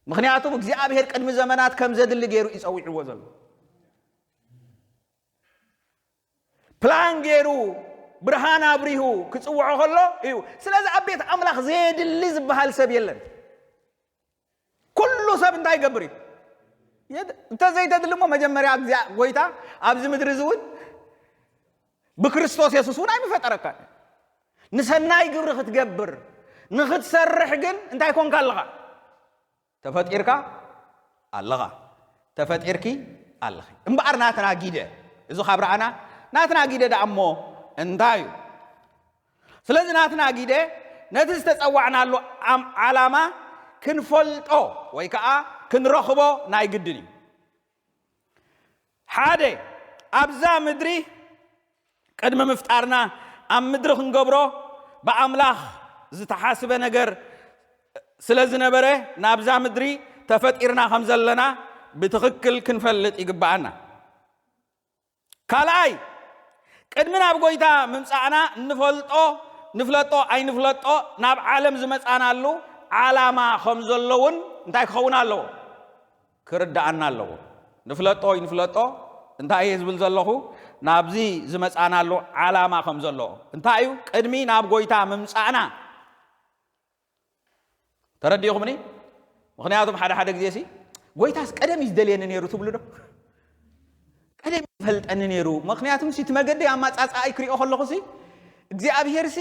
ምኽንያቱም እግዚኣብሔር ቅድሚ ዘመናት ከም ዘድሊ ገይሩ እዩ ጸዊዕዎ ዘሎ። ፕላን ገይሩ ብርሃን ኣብሪሁ ክጽውዖ ከሎ እዩ። ስለዚ ኣብ ቤት ኣምላኽ ዘየድሊ ዝበሃል ሰብ የለን። ኩሉ ሰብ እንታይ ይገብር እዩ? የድ-፣ እንተዘይተድሊ እሞ መጀመርያ እግዚኣብ-፣ ጎይታ ኣብዚ ምድሪ እዚ እውን ብክርስቶስ የሱስ እውን ኣይምፈጠረካን። ንሰናይ ግብሪ ክትገብር፣ ንኽትሰርሕ ግን እንታይ ኮንካ ኣለኻ? ተፈጢርካ ኣለኻ። ተፈጢርኪ ኣለኺ። እምበኣር ናትና ጊደ፣ እዚ ካብ ረኣና ናትና ጊደ ደኣ እሞ እንታይ እዩ? ስለዚ ናትና ጊደ ነቲ ዝተጸዋዕናሉ ኣም-፣ ዓላማ ክንፈልጦ ወይ ከኣ ክንረኽቦ ናይ ግድን እዩ። ሓደ፣ ኣብዛ ምድሪ ቅድሚ ምፍጣርና ኣብ ምድሪ ክንገብሮ ብኣምላኽ ዝተሓስበ ነገር ስለ ዝነበረ ናብዛ ምድሪ ተፈጢርና ከም ዘለና ብትኽክል ክንፈልጥ ይግብኣና። ካልኣይ፣ ቅድሚ ናብ ጎይታ ምምጻእና እንፈልጦ ንፍለጦ ኣይንፍለጦ ናብ ዓለም ዝመጻናሉ ዓላማ ከም ዘሎ እውን እንታይ ክኸውን ኣለዎ? ክርድኣና ኣለዎ። ንፍለጦ ይንፍለጦ እንታይ እየ ዝብል ዘለኹ? ናብዚ ዝመጻናሉ ዓላማ ከም ዘሎ እንታይ እዩ? ቅድሚ ናብ ጎይታ ምምጻእና ተረዲእኹምኒ? ምኽንያቱም ሓደ ሓደ ግዜ ሲ ጎይታስ ቀደም እዩ ዝደልየኒ ነይሩ ትብሉ ዶ? ቀደም ይፈልጠኒ ነይሩ። ምኽንያቱም ሲ እቲ መገዲ ኣማጻጽኣይ ክሪኦ ከለኹ ሲ እግዚኣብሔር ሲ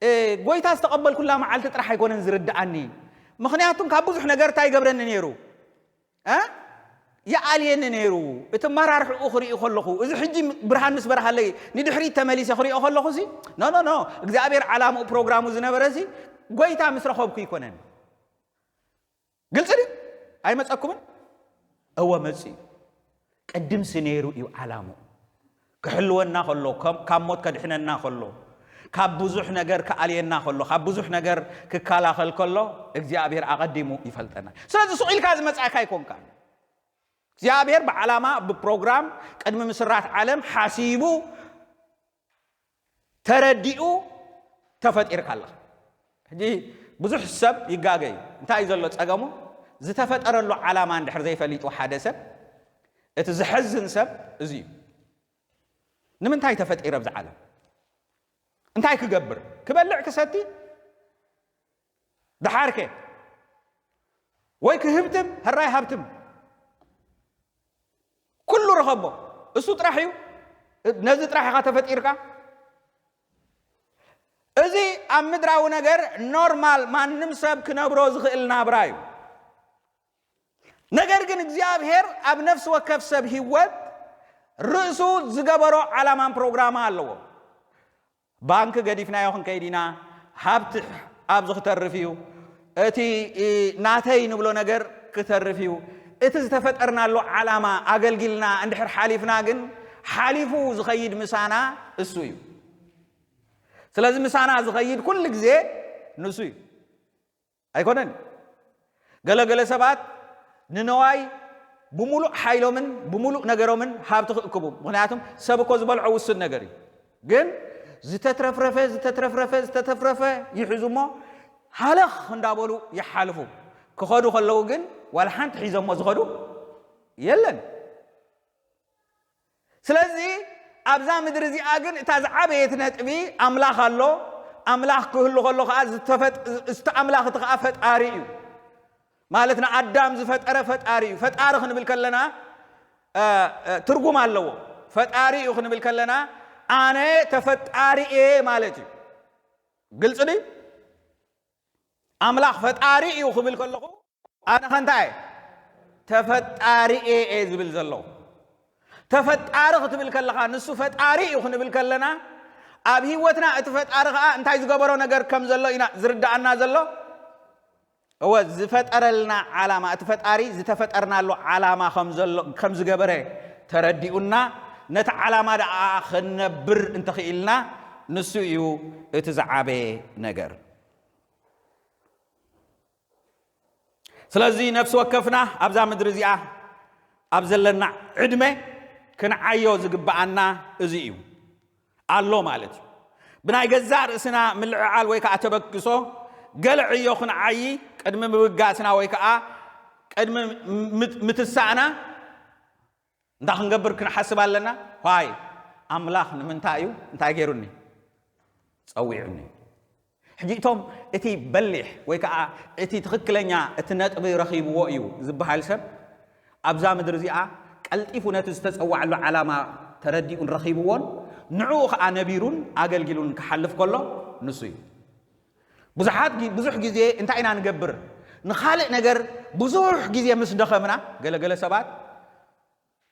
እ፣ ጎይታ ዝተቐበልኩላ መዓልቲ ጥራሕ ኣይኮነን ዝርድኣኒ። ምኽንያቱም ካብ ብዙሕ ነገር እንታይ ይገብረኒ ነይሩ? እ? ይኣልየኒ ነይሩ። እቲ መራርሕኡ ክርኢ ከለኹ፣ እዚ ሕጂ ብርሃን ምስ በርሃለይ ንድሕሪት ተመሊሰ ክሪኦ ከለኹ ሲ፣ ኖ፣ ኖ፣ ኖ፣ እግዚኣብሔር ዓላምኡ ፕሮግራሙ ዝነበረ ሲ ጎይታ ምስ ረኸብኩ ኣይኮነን። ግልጺ ድዩ? ኣይመጸኩምን? እወ መጺኡ። ቅድምሲ ነይሩ እዩ ዓላምኡ። ክሕልወና ከሎ፣ ከም-፣ ካብ ሞት ከድሕነና ከሎ፣ ካብ ብዙሕ ነገር ክኣልየና ከሎ፣ ካብ ብዙሕ ነገር ክከላኸል ከሎ፣ እግዚኣብሔር ኣቐዲሙ ይፈልጠና። ስለዚ ሱቕ ኢልካ ዝመጻእካ ኣይኮንካን። እግዚኣብሔር ብዓላማ፣ ብፕሮግራም፣ ቅድሚ ምስራት ዓለም ሓሲቡ ተረዲኡ ተፈጢርካ ኣለኻ። ሕጂ ብዙሕ ሰብ ይጋገ እዩ። እንታይ እዩ ዘሎ ጸገሙ? ዝተፈጠረሉ ዓላማ እንድሕር ዘይፈሊጡ ሓደ ሰብ፣ እቲ ዘሐዝን ሰብ እዚ እዩ። ንምንታይ ተፈጢረ ኣብዚ ዓለም? እንታይ ክገብር? ክበልዕ ክሰቲ? ደሓርከ? ወይ ክህብትም፣ ህራይ ሃብትም። ኩሉ ረኸቦ። እሱ ጥራሕ እዩ። ነዚ ጥራሕ ኢኻ ተፈጢርካ። እዚ ኣብ ምድራዊ ነገር ኖርማል ማንም ሰብ ክነብሮ ዝኽእል ናብራ እዩ። ነገር ግን እግዚኣብሔር ኣብ ነፍሲ ወከፍ ሰብ ህይወት ርእሱ ዝገበሮ ዓላማን ፕሮግራማ ኣለዎ። ባንክ ገዲፍናዮ ክንከይድ ኢና፣ ሃብቲ ኣብዚ ክተርፍ እዩ፣ እቲ ናተይ ንብሎ ነገር ክተርፍ እዩ። እቲ ዝተፈጠርናሉ ዓላማ ኣገልጊልና እንድሕር ሓሊፍና ግን ሓሊፉ ዝኸይድ ምሳና እሱ እዩ። ስለዚ ምሳና ዝኸይድ ኩሉ ግዜ ንሱ እዩ። ኣይኮነን። ገለ ገለ ሰባት ንነዋይ ብምሉእ ሓይሎምን ብምሉእ ነገሮምን ሃብቲ ክእክቡ። ምኽንያቱም ሰብ እኮ ዝበልዖ ውሱን ነገር እዩ። ግን ዝተትረፍረፈ፣ ዝተትረፍረፈ፣ ዝተተፍረፈ ይሕዙ እሞ ሃለኽ እንዳበሉ ይሓልፉ። ክኸዱ ከለዉ ግን ዋላ ሓንቲ ሒዞሞ ዝኸዱ የለን። ስለዚ ኣብዛ ምድሪ እዚኣ ግን እታ ዝዓበየት ነጥቢ ኣምላኽ ኣሎ። ኣምላኽ ክህሉ ከሎ ከኣ ዝተፈጥ-፣ እቲ ኣምላኽ እቲ ከኣ ፈጣሪ እዩ። ማለት ንኣዳም ዝፈጠረ ፈጣሪ እዩ። ፈጣሪ ክንብል ከለና፣ እ፣ እ፣ ትርጉም ኣለዎ። ፈጣሪ እዩ ክንብል ከለና ኣነ ተፈጣሪ እየ ማለት እዩ። ግልጺ ድዩ? ኣምላኽ ፈጣሪ እዩ ክብል ከለኹ ኣነ ከ እንታይ እየ? ተፈጣሪ እየ እየ ዝብል ዘለኹ። ተፈጣሪ ክትብል ከለኻ ንሱ ፈጣሪ እዩ ክንብል ከለና ኣብ ህይወትና እቲ ፈጣሪ ከኣ እንታይ ዝገበሮ ነገር ከም ዘሎ ኢና ዝርድኣና ዘሎ። እወ ዝፈጠረልና ዓላማ፣ እቲ ፈጣሪ ዝተፈጠርናሉ ዓላማ ከም ዘሎ ከም ዝገበረ ተረዲኡና፣ ነቲ ዓላማ ደኣ ክንነብር እንተኽኢልና፣ ንሱ እዩ እቲ ዝዓበየ ነገር። ስለዚ ነፍሲ ወከፍና ኣብዛ ምድሪ እዚኣ ኣብ ዘለና ዕድመ ክንዓዮ ዝግብኣና እዚ እዩ ኣሎ ማለት እዩ። ብናይ ገዛእ ርእስና ምልዕዓል ወይ ከዓ ተበግሶ ገለ ዕዮ ክንዓዪ ቅድሚ ምብጋስና ወይ ከዓ ቅድሚ ምት- ምትሳእና እንታይ ክንገብር ክንሓስብ ኣለና? ዋይ ኣምላኽ ንምንታይ እዩ እንታይ ገይሩኒ? ጸዊዑኒ። ሕጂ እቶም እቲ በሊሕ ወይ ከዓ እቲ ትኽክለኛ እቲ ነጥቢ ረኺብዎ እዩ ዝበሃል ሰብ ኣብዛ ምድሪ እዚኣ ቀልጢፉ ነቲ ዝተጸዋዕሉ ዓላማ ተረዲኡን ረኺብዎን ንዕኡ ከዓ ነቢሩን ኣገልጊሉን ክሓልፍ ከሎ ንሱ እዩ። ብዙሓት ጊ- ብዙሕ ግዜ እንታይ ኢና ንገብር? ንኻልእ ነገር ብዙሕ ግዜ ምስ ደኸምና ገለገለ ሰባት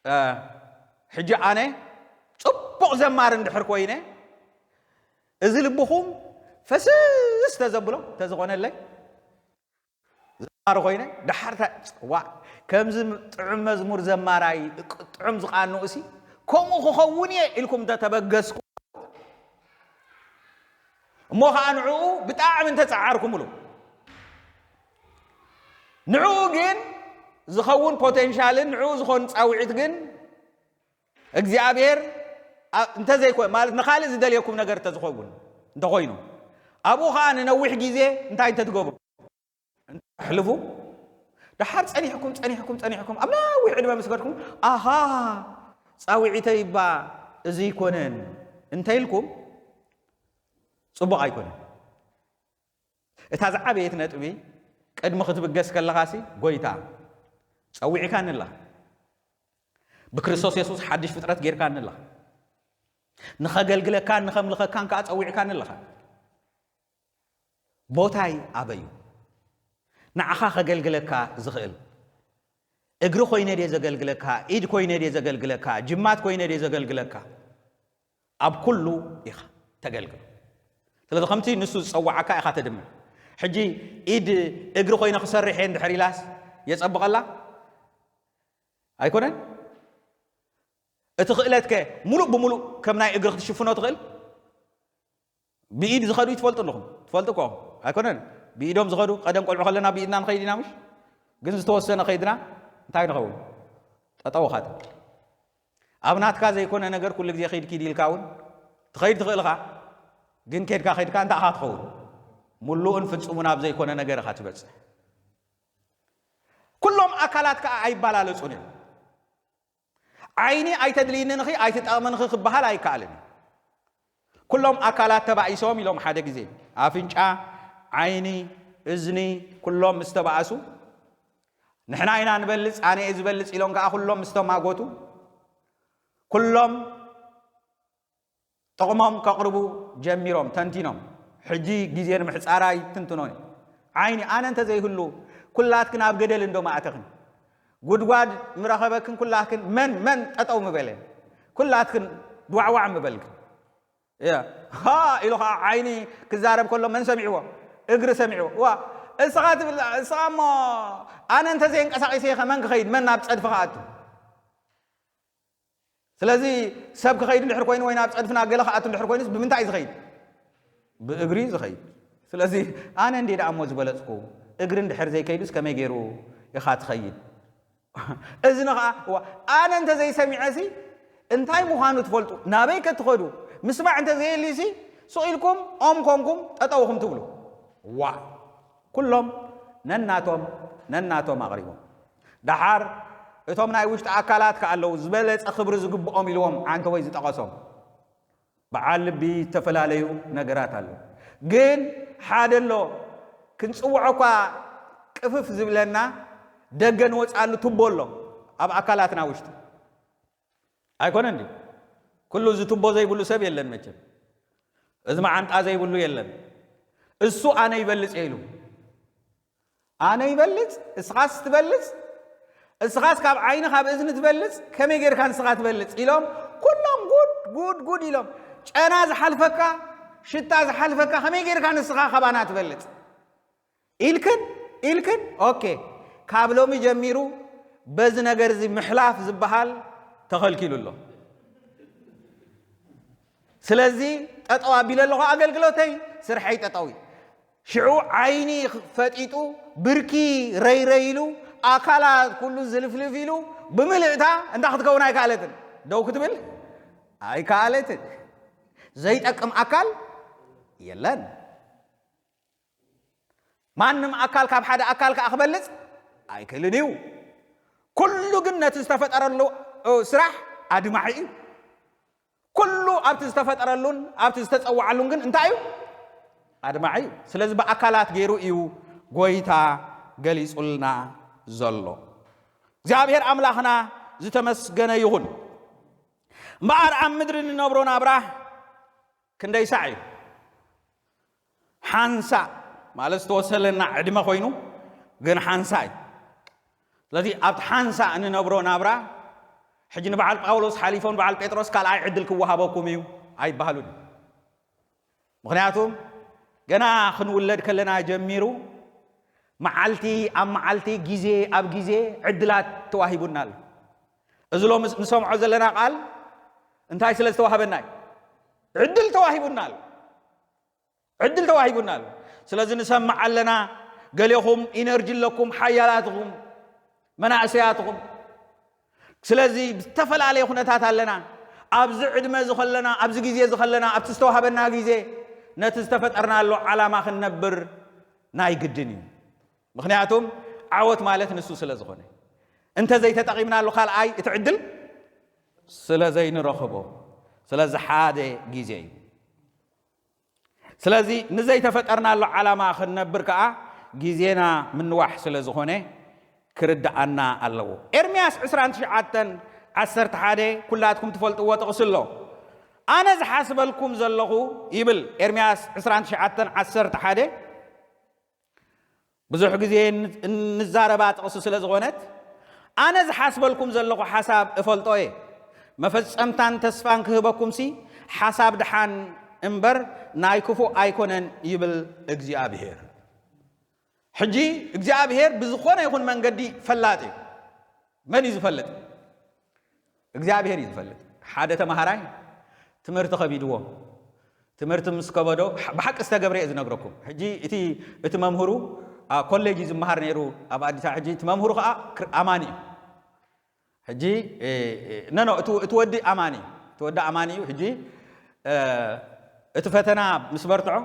እ፣ ሕጂ ኣነ ጽቡቕ ዘማሪ እንድሕር ኮይነ እዚ ልብኹም ፈስስ ተዘብሎ ተዝኾነለይ ዘማሪ ኮይነ ደሓር ታ- ዋ ከምዚ ጥዑም መዝሙር ዘማራይ ጥዑም ዝቃንኡ ሲ ከምኡ ክኸውን እየ ኢልኩም እንተተበገስኩ እሞ ከዓ ንዕኡ ብጣዕሚ እንተፀዓርኩምሉ ንዕኡ ግን ዝኸውን ፖቴንሻልን ንዕኡ ዝኾን ፃውዒት ግን እግዚኣብሔር ኣ- እንተዘይኮ ማለት ንኻልእ ዝደልየኩም ነገር እንተዝኸውን እንተኾይኑ ኣብኡ ከዓ ንነዊሕ ግዜ እንታይ እንተትገብሩ እንተሕልፉ ደሓር ፀኒሕኩም ፀኒሕኩም ፀኒሕኩም ኣብ ነዊሕ ዕድመ ምስ ከድኩም ኣሃ ፃውዒተይ እባ እዚ ኣይኮነን እንተኢልኩም ፅቡቕ ኣይኮነን። እታ ዝዓበየት ነጥቢ ቅድሚ ክትብገስ ከለኻሲ ጎይታ ጸዊዕካኒ ኣለኻ። ብክርስቶስ የሱስ ሓድሽ ፍጥረት ጌርካኒ ኣለኻ። ንኸገልግለካን ንኸምልኸካን ከኣ ጸዊዕካኒ ኣለኻ። ቦታይ ኣበዩ? ንዓኻ ከገልግለካ ዝኽእል እግሪ ኮይነ ድየ ዘገልግለካ? ኢድ ኮይነ ድየ ዘገልግለካ? ጅማት ኮይነ ድየ ዘገልግለካ? ኣብ ኩሉ ኢኻ ተገልግሎ። ስለዚ ከምቲ ንሱ ዝጸዋዓካ ኢኻ ተድምዕ። ሕጂ ኢድ እግሪ ኮይነ ክሰርሕ እየ እንድሕር ኢላስ የጸብቐላ? ኣይኮነን? እቲ ክእለትከ ሙሉእ ብሙሉእ ከም ናይ እግሪ ክትሽፍኖ ትኽእል? ብኢድ ዝኸዱ ትፈልጡ ኣለኹም። ትፈልጡ እኮ ኣይኮነን? ብኢዶም ዝኸዱ ቀደም ቆልዑ ከለና ብኢድና ንኸይድ ኢና ምሽ? ግን ዝተወሰነ ከይድና እንታይ ንኸውን? ጠጠው ኻት ኣብ ናትካ ዘይኮነ ነገር ኩሉ ግዜ ኸይድ ኪድ ኢልካ እውን ትኸይድ ትኽእል ኢኻ። ግን ኬድካ ኸይድካ እንታይ ኢኻ ትኸውን? ሙሉእን ፍጹምን ኣብ ዘይኮነ ነገር ኢኻ ትበጽሕ። ኩሎም ኣካላት ከኣ ኣይባላለጹን እዮም። ዓይኒ ኣይተድልይንንኺ ኣይትጠቕምንኺ ክበሃል ኣይከኣልን እዩ። ኩሎም ኣካላት ተባኢሶም ኢሎም ሓደ ግዜ ኣፍንጫ፣ ዓይኒ፣ እዝኒ ኩሎም ምስ ተባእሱ ንሕና ኢና ንበልጽ ኣነ እየ ዝበልጽ ኢሎም ከዓ ኩሎም ምስ ተማጎቱ ኩሎም ጥቕሞም ከቕርቡ ጀሚሮም ተንቲኖም። ሕጂ ግዜ ንምሕጻራ ይትንትኖ እዩ። ዓይኒ ኣነ እንተዘይህሉ ኩላትክን ኣብ ገደል እንዶ ምኣተኽን። ጉድጓድ ምረኸበክን ኩላትክን መን መን ጠጠው ምበለ። ኩላትክን ድዋዕዋዕ ምበልክን። እያ ሃ ኢሉ ከዓ ዓይኒ ክዛረብ ከሎ መን ሰሚዕዎ? እግሪ ሰሚዕዎ። ዋ እስኻ ትብል እስኻ እሞ ኣነ እንተዘየንቀሳቒሰ ከ መን ክኸይድ መን ናብ ጸድፊ ክኣቱ? ስለዚ ሰብ ክኸይድ እንድሕር ኮይኑ ወይ ናብ ጸድፍና ገለ ክኣቱ እንድሕር ኮይኑስ ብምንታይ እዩ ዝኸይድ? ብእግሪ እዩ ዝኸይድ። ስለዚ ኣነ እንዴ ደኣ እሞ ዝበለጽኩ እግሪ እንድሕር ዘይከይዱስ ከመይ ገይሩ ኢኻ ትኸይድ? እዝኒ ኸዓ እዋ፣ ኣነ እንተ ዘይሰሚዐሲ እንታይ ምዃኑ ትፈልጡ? ናበይ ከትኸዱ? ምስማዕ እንተ ዘየልዩሲ ሱቕ ኢልኩም ኦም ኮንኩም ጠጠው ኢኹም ትብሉ። ዋ ኩሎም ነናቶም ነናቶም ኣቕሪቦም። ደሓር እቶም ናይ ውሽጢ ኣካላት ከ ኣለዉ ዝበለጸ ክብሪ ዝግብኦም ኢልዎም ዓንተወይ ዝጠቐሶም። በዓል ልቢ ዝተፈላለዩ ነገራት ኣሎ። ግን ሓደ ኣሎ ክንጽውዖ እኳ ቅፍፍ ዝብለና ደገ ንወፅኣሉ ቱቦ ኣሎ ኣብ ኣካላትና ውሽጢ ኣይኮነን ድዩ? ኩሉ እዚ ቱቦ ዘይብሉ ሰብ የለን መቸም። እዚ መዓንጣ ዘይብሉ የለን። እሱ ኣነ ይበልፅ እየ ኢሉ ኣነ ይበልፅ እስኻስ ትበልፅ እስኻስ ካብ ዓይኒ ካብ እዝኒ ትበልፅ ከመይ ጌርካ ንስኻ ትበልፅ ኢሎም ኩሎም ጉድ ጉድ ጉድ ኢሎም ጨና ዝሓልፈካ ሽታ ዝሓልፈካ ከመይ ጌርካ ንስኻ ካባና ትበልፅ ኢልክን ኢልክን ኦኬ፣ ካብ ሎሚ ጀሚሩ በዚ ነገር እዚ ምሕላፍ ዝበሃል ተኸልኪሉ ኣሎ። ስለዚ ጠጠው ኣቢለ ኣለኹ ኣገልግሎተይ፣ ስርሐይ ጠጠው እዩ። ሽዑ ዓይኒ ፈጢጡ፣ ብርኪ ረይረይ ኢሉ፣ ኣካላት ኩሉ ዝልፍልፍ ኢሉ፣ ብምልእታ እንዳ ክትከውን ኣይከኣለትን። ደው ክትብል ኣይከኣለትን። ዘይጠቅም ኣካል የለን። ማንም ኣካል ካብ ሓደ ኣካል ከኣ ክበልጽ ኣይክእልን እዩ። ኩሉ ግን ነቲ ዝተፈጠረሉ ስራሕ ኣድማዒ እዩ። ኩሉ ኣብቲ ዝተፈጠረሉን ኣብቲ ዝተጸዋዓሉን ግን እንታይ እዩ? ኣድማዒ እዩ። ስለዚ ብኣካላት ገይሩ እዩ ጎይታ ገሊጹልና ዘሎ። እግዚኣብሔር ኣምላኽና ዝተመስገነ ይኹን። እምበኣር ኣብ ምድሪ ንነብሮ ናብራ ክንደይ ሳዕ እዩ? ሓንሳእ ማለት ዝተወሰለና ዕድመ ኮይኑ ግን ሓንሳእ እዩ። ስለዚ ኣብቲ ሓንሳእ እንነብሮ ናብራ ሕጂ ንበዓል ጳውሎስ ሓሊፎም ንበዓል ጴጥሮስ ካልኣይ ዕድል ክወሃበኩም እዩ ኣይበሃሉን። ምኽንያቱም ገና ክንውለድ ከለና ጀሚሩ መዓልቲ ኣብ መዓልቲ፣ ግዜ ኣብ ግዜ ዕድላት ተዋሂቡና ኣሎ። እዚ ሎሚ ንሰምዖ ዘለና ቃል እንታይ ስለ ዝተዋህበና እዩ? ዕድል ተዋሂቡና ኣሎ። ዕድል ተዋሂቡና ኣሎ። ስለዚ ንሰምዕ ኣለና። ገሌኹም ኢነርጂ ኣለኩም፣ ሓያላትኹም፣ መናእሰያትኹም። ስለዚ ብዝተፈላለየ ኩነታት ኣለና። ኣብዚ ዕድመ እዚ ከለና፣ ኣብዚ ግዜ እዚ ከለና፣ ኣብቲ ዝተዋሃበና ግዜ ነቲ ዝተፈጠርናሉ ዓላማ ክንነብር ናይ ግድን እዩ። ምኽንያቱም ዓወት ማለት ንሱ ስለ ዝኾነ። እንተ ዘይተጠቒምናሉ ካልኣይ እቲ ዕድል ስለ ዘይንረኽቦ፣ ስለዚ ሓደ ግዜ እዩ። ስለዚ ንዘይተፈጠርናሉ ዓላማ ክንነብር ከኣ ግዜና ምንዋሕ ስለ ዝኾነ ክርድኣና ኣለዎ። ኤርምያስ ዕስራን ትሽዓተን ዓሰርተ ሓደ ኩላትኩም ትፈልጥዎ ጥቕሲ ኣሎ። ኣነ ዝሓስበልኩም ዘለኹ ይብል ኤርምያስ ዕስራን ትሽዓተን ዓሰርተ ሓደ። ብዙሕ ግዜ ን- እንዛረባ ጥቕሲ ስለ ዝኾነት ኣነ ዝሓስበልኩም ዘለኹ ሓሳብ እፈልጦ እየ፣ መፈጸምታን ተስፋን ክህበኩምሲ ሓሳብ ድሓን እምበር ናይ ክፉእ ኣይኮነን ይብል እግዚኣብሔር። ሕጂ እግዚኣብሔር ብዝኾነ ይኹን መንገዲ ፈላጥ እዩ። መን እዩ ዝፈልጥ? እግዚኣብሔር እዩ ዝፈልጥ። ሓደ ተምሃራይ ትምህርቲ ከቢድዎ፣ ትምህርቲ ምስ ከበዶ፣ ብሓቂ ዝተገብረ እየ ዝነግረኩም። ሕጂ እቲ እቲ መምህሩ ኣብ ኮሌጅ እዩ ዝመሃር ነይሩ ኣብ ኣዲስ ኣበባ። ሕጂ እቲ መምህሩ ከዓ ክር- ኣማኒ እዩ። ሕጂ እ፣ እ፣ ኖ ኖ እቲ እቲ ወዲ ኣማኒ እዩ። እቲ ወዲ ኣማኒ እዩ። ሕጂ እ፣ እቲ ፈተና ምስ በርትዖ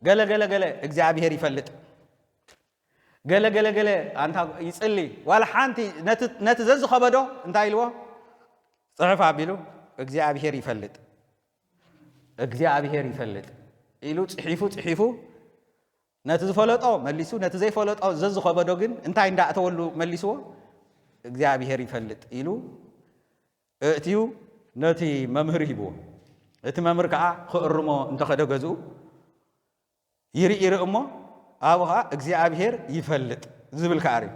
ገለ ገለ ገለ እግዚኣብሔር ይፈልጥ፣ ገለ ገለ ገለ ኣንታ ይጽሊ፣ ዋላ ሓንቲ ነቲ ነቲ ዘዝኸበዶ እንታይ ኢልዎ? ጽሕፍ ኣቢሉ እግዚኣብሔር ይፈልጥ፣ እግዚኣብሔር ይፈልጥ ኢሉ ጽሒፉ ጽሒፉ ነቲ ዝፈለጦ መሊሱ፣ ነቲ ዘይፈለጦ ዘዝኸበዶ ግን እንታይ እንዳእተወሉ መሊስዎ? እግዚኣብሔር ይፈልጥ ኢሉ እእትዩ ነቲ መምህር ሂብዎ። እቲ መምህር ከዓ ክእርሞ እንተኸደ ገዝኡ ይርኢ ይርኢ እሞ ኣብኡ ከዓ እግዚኣብሔር ይፈልጥ ዝብል ከዓ ርኢ።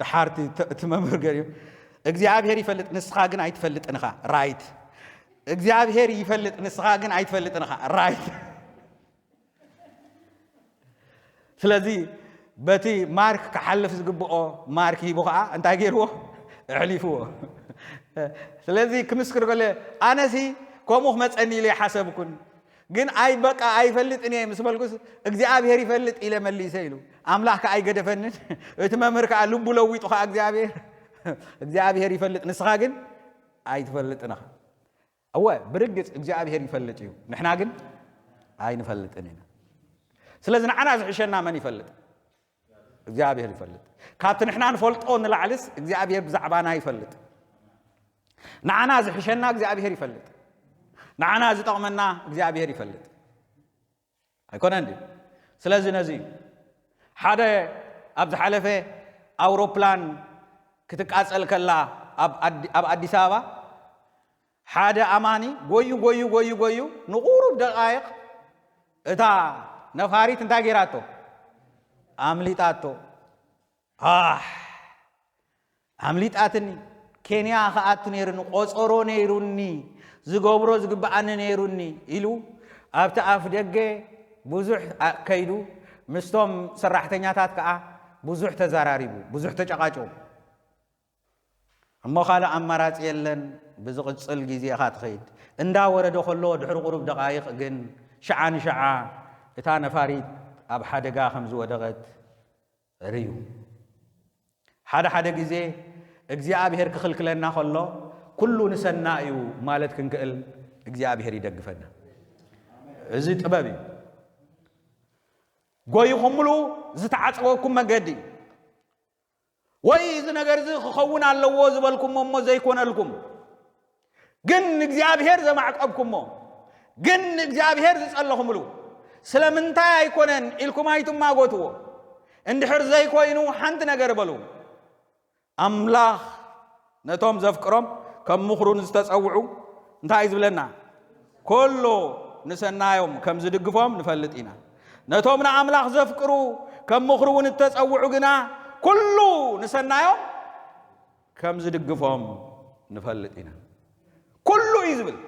ድሓርቲ እቲ መምህር ገሪኡ እግዚኣብሔር ይፈልጥ ንስኻ ግን ኣይትፈልጥን ኢኻ። ራይት። እግዚኣብሔር ይፈልጥ ንስኻ ግን ኣይትፈልጥን ኢኻ። ራይት። ስለዚ በቲ ማርክ ክሓልፍ ዝግብኦ ማርክ ሂቡ ከዓ እንታይ ገይርዎ? ኣሕሊፍዎ። ስለዚ ክምስክር ከሎ ኣነሲ ከምኡ ክመፀኒ ኢለ ይሓሰብኩን፣ ግን ኣይ በቃ ኣይፈልጥን እየ ምስ በልኩስ እግዚኣብሔር ይፈልጥ ኢለ መሊሰ ኢሉ። ኣምላኽ ከዓ ኣይገደፈንን። እቲ መምህር ከዓ ልቡ ለዊጡ ከዓ እግዚኣብሔር እግዚኣብሔር ይፈልጥ ንስኻ ግን ኣይትፈልጥን ኢኻ። እወ ብርግፅ እግዚኣብሔር ይፈልጥ እዩ፣ ንሕና ግን ኣይንፈልጥን ኢና። ስለዚ ንዓና ዝሕሸና መን ይፈልጥ? እግዚኣብሔር ይፈልጥ። ካብቲ ንሕና ንፈልጦ ንላዕልስ እግዚኣብሔር ብዛዕባና ይፈልጥ። ንዓና ዝሕሸና እግዚኣብሔር ይፈልጥ። ንዓና ዝጠቕመና እግዚኣብሔር ይፈልጥ። ኣይኮነን ድዩ? ስለዚ ነዚ እዩ ሓደ ኣብ ዝሓለፈ ኣውሮፕላን ክትቃጸል ከላ ኣብ ኣዲ- ኣብ ኣዲስ ኣበባ ሓደ ኣማኒ ጎዩ ጎዩ ጎዩ ጎዩ ንቑሩብ ደቃይቕ እታ ነፋሪት እንታይ ገይራቶ? ኣምሊጣቶ። ኣሕ ኣምሊጣትኒ። ኬንያ ክኣቱ ነይሩኒ፣ ቆጸሮ ነይሩኒ፣ ዝገብሮ ዝግብኣኒ ነይሩኒ ኢሉ ኣብቲ ኣፍ ደገ ብዙሕ ኣ- ከይዱ ምስቶም ሰራሕተኛታት ከዓ ብዙሕ ተዛራሪቡ፣ ብዙሕ ተጨቃጭቁ። እሞ ካልእ ኣማራጺ የለን፣ ብዝቕጽል ግዜ ኢኻ ትኸይድ። እንዳ ወረደ ከሎ ድሕሪ ቁሩብ ደቓይቕ ግን ሽዓ ንሽዓ እታ ነፋሪት ኣብ ሓደጋ ከም ዝወደቐት ርእዩ። ሓደ ሓደ ግዜ እግዚኣብሔር ክኽልክለና ከሎ ኩሉ ንሰና እዩ ማለት ክንክእል እግዚኣብሔር ይደግፈና። እዚ ጥበብ እዩ። ጎይኹምሉ ዝተዓጸወኩም መገዲ ወይ እዚ ነገር እዚ ክኸውን ኣለዎ ዝበልኩሞ እሞ ዘይኮነልኩም ግን እግዚኣብሔር ዘማዕቀብኩሞ ግን እግዚኣብሔር ዝጸለኹምሉ ስለምንታይ ኣይኮነን ኢልኩም ኣይትማጎትዎ። እንድሕር ዘይኮይኑ ሓንቲ ነገር በሉ። ኣምላኽ ነቶም ዘፍቅሮም ከም ምኽሩ ንዝተጸውዑ እንታይ እዩ ዝብለና? ኩሉ ንሰናዮም ከም ዝድግፎም ንፈልጥ ኢና። ነቶም ንኣምላኽ ዘፍቅሩ ከም ምኽሩ እውን እተጸውዑ ግና ኩሉ ንሰናዮም ከም ዝድግፎም ንፈልጥ ኢና። ኩሉ እዩ ዝብል።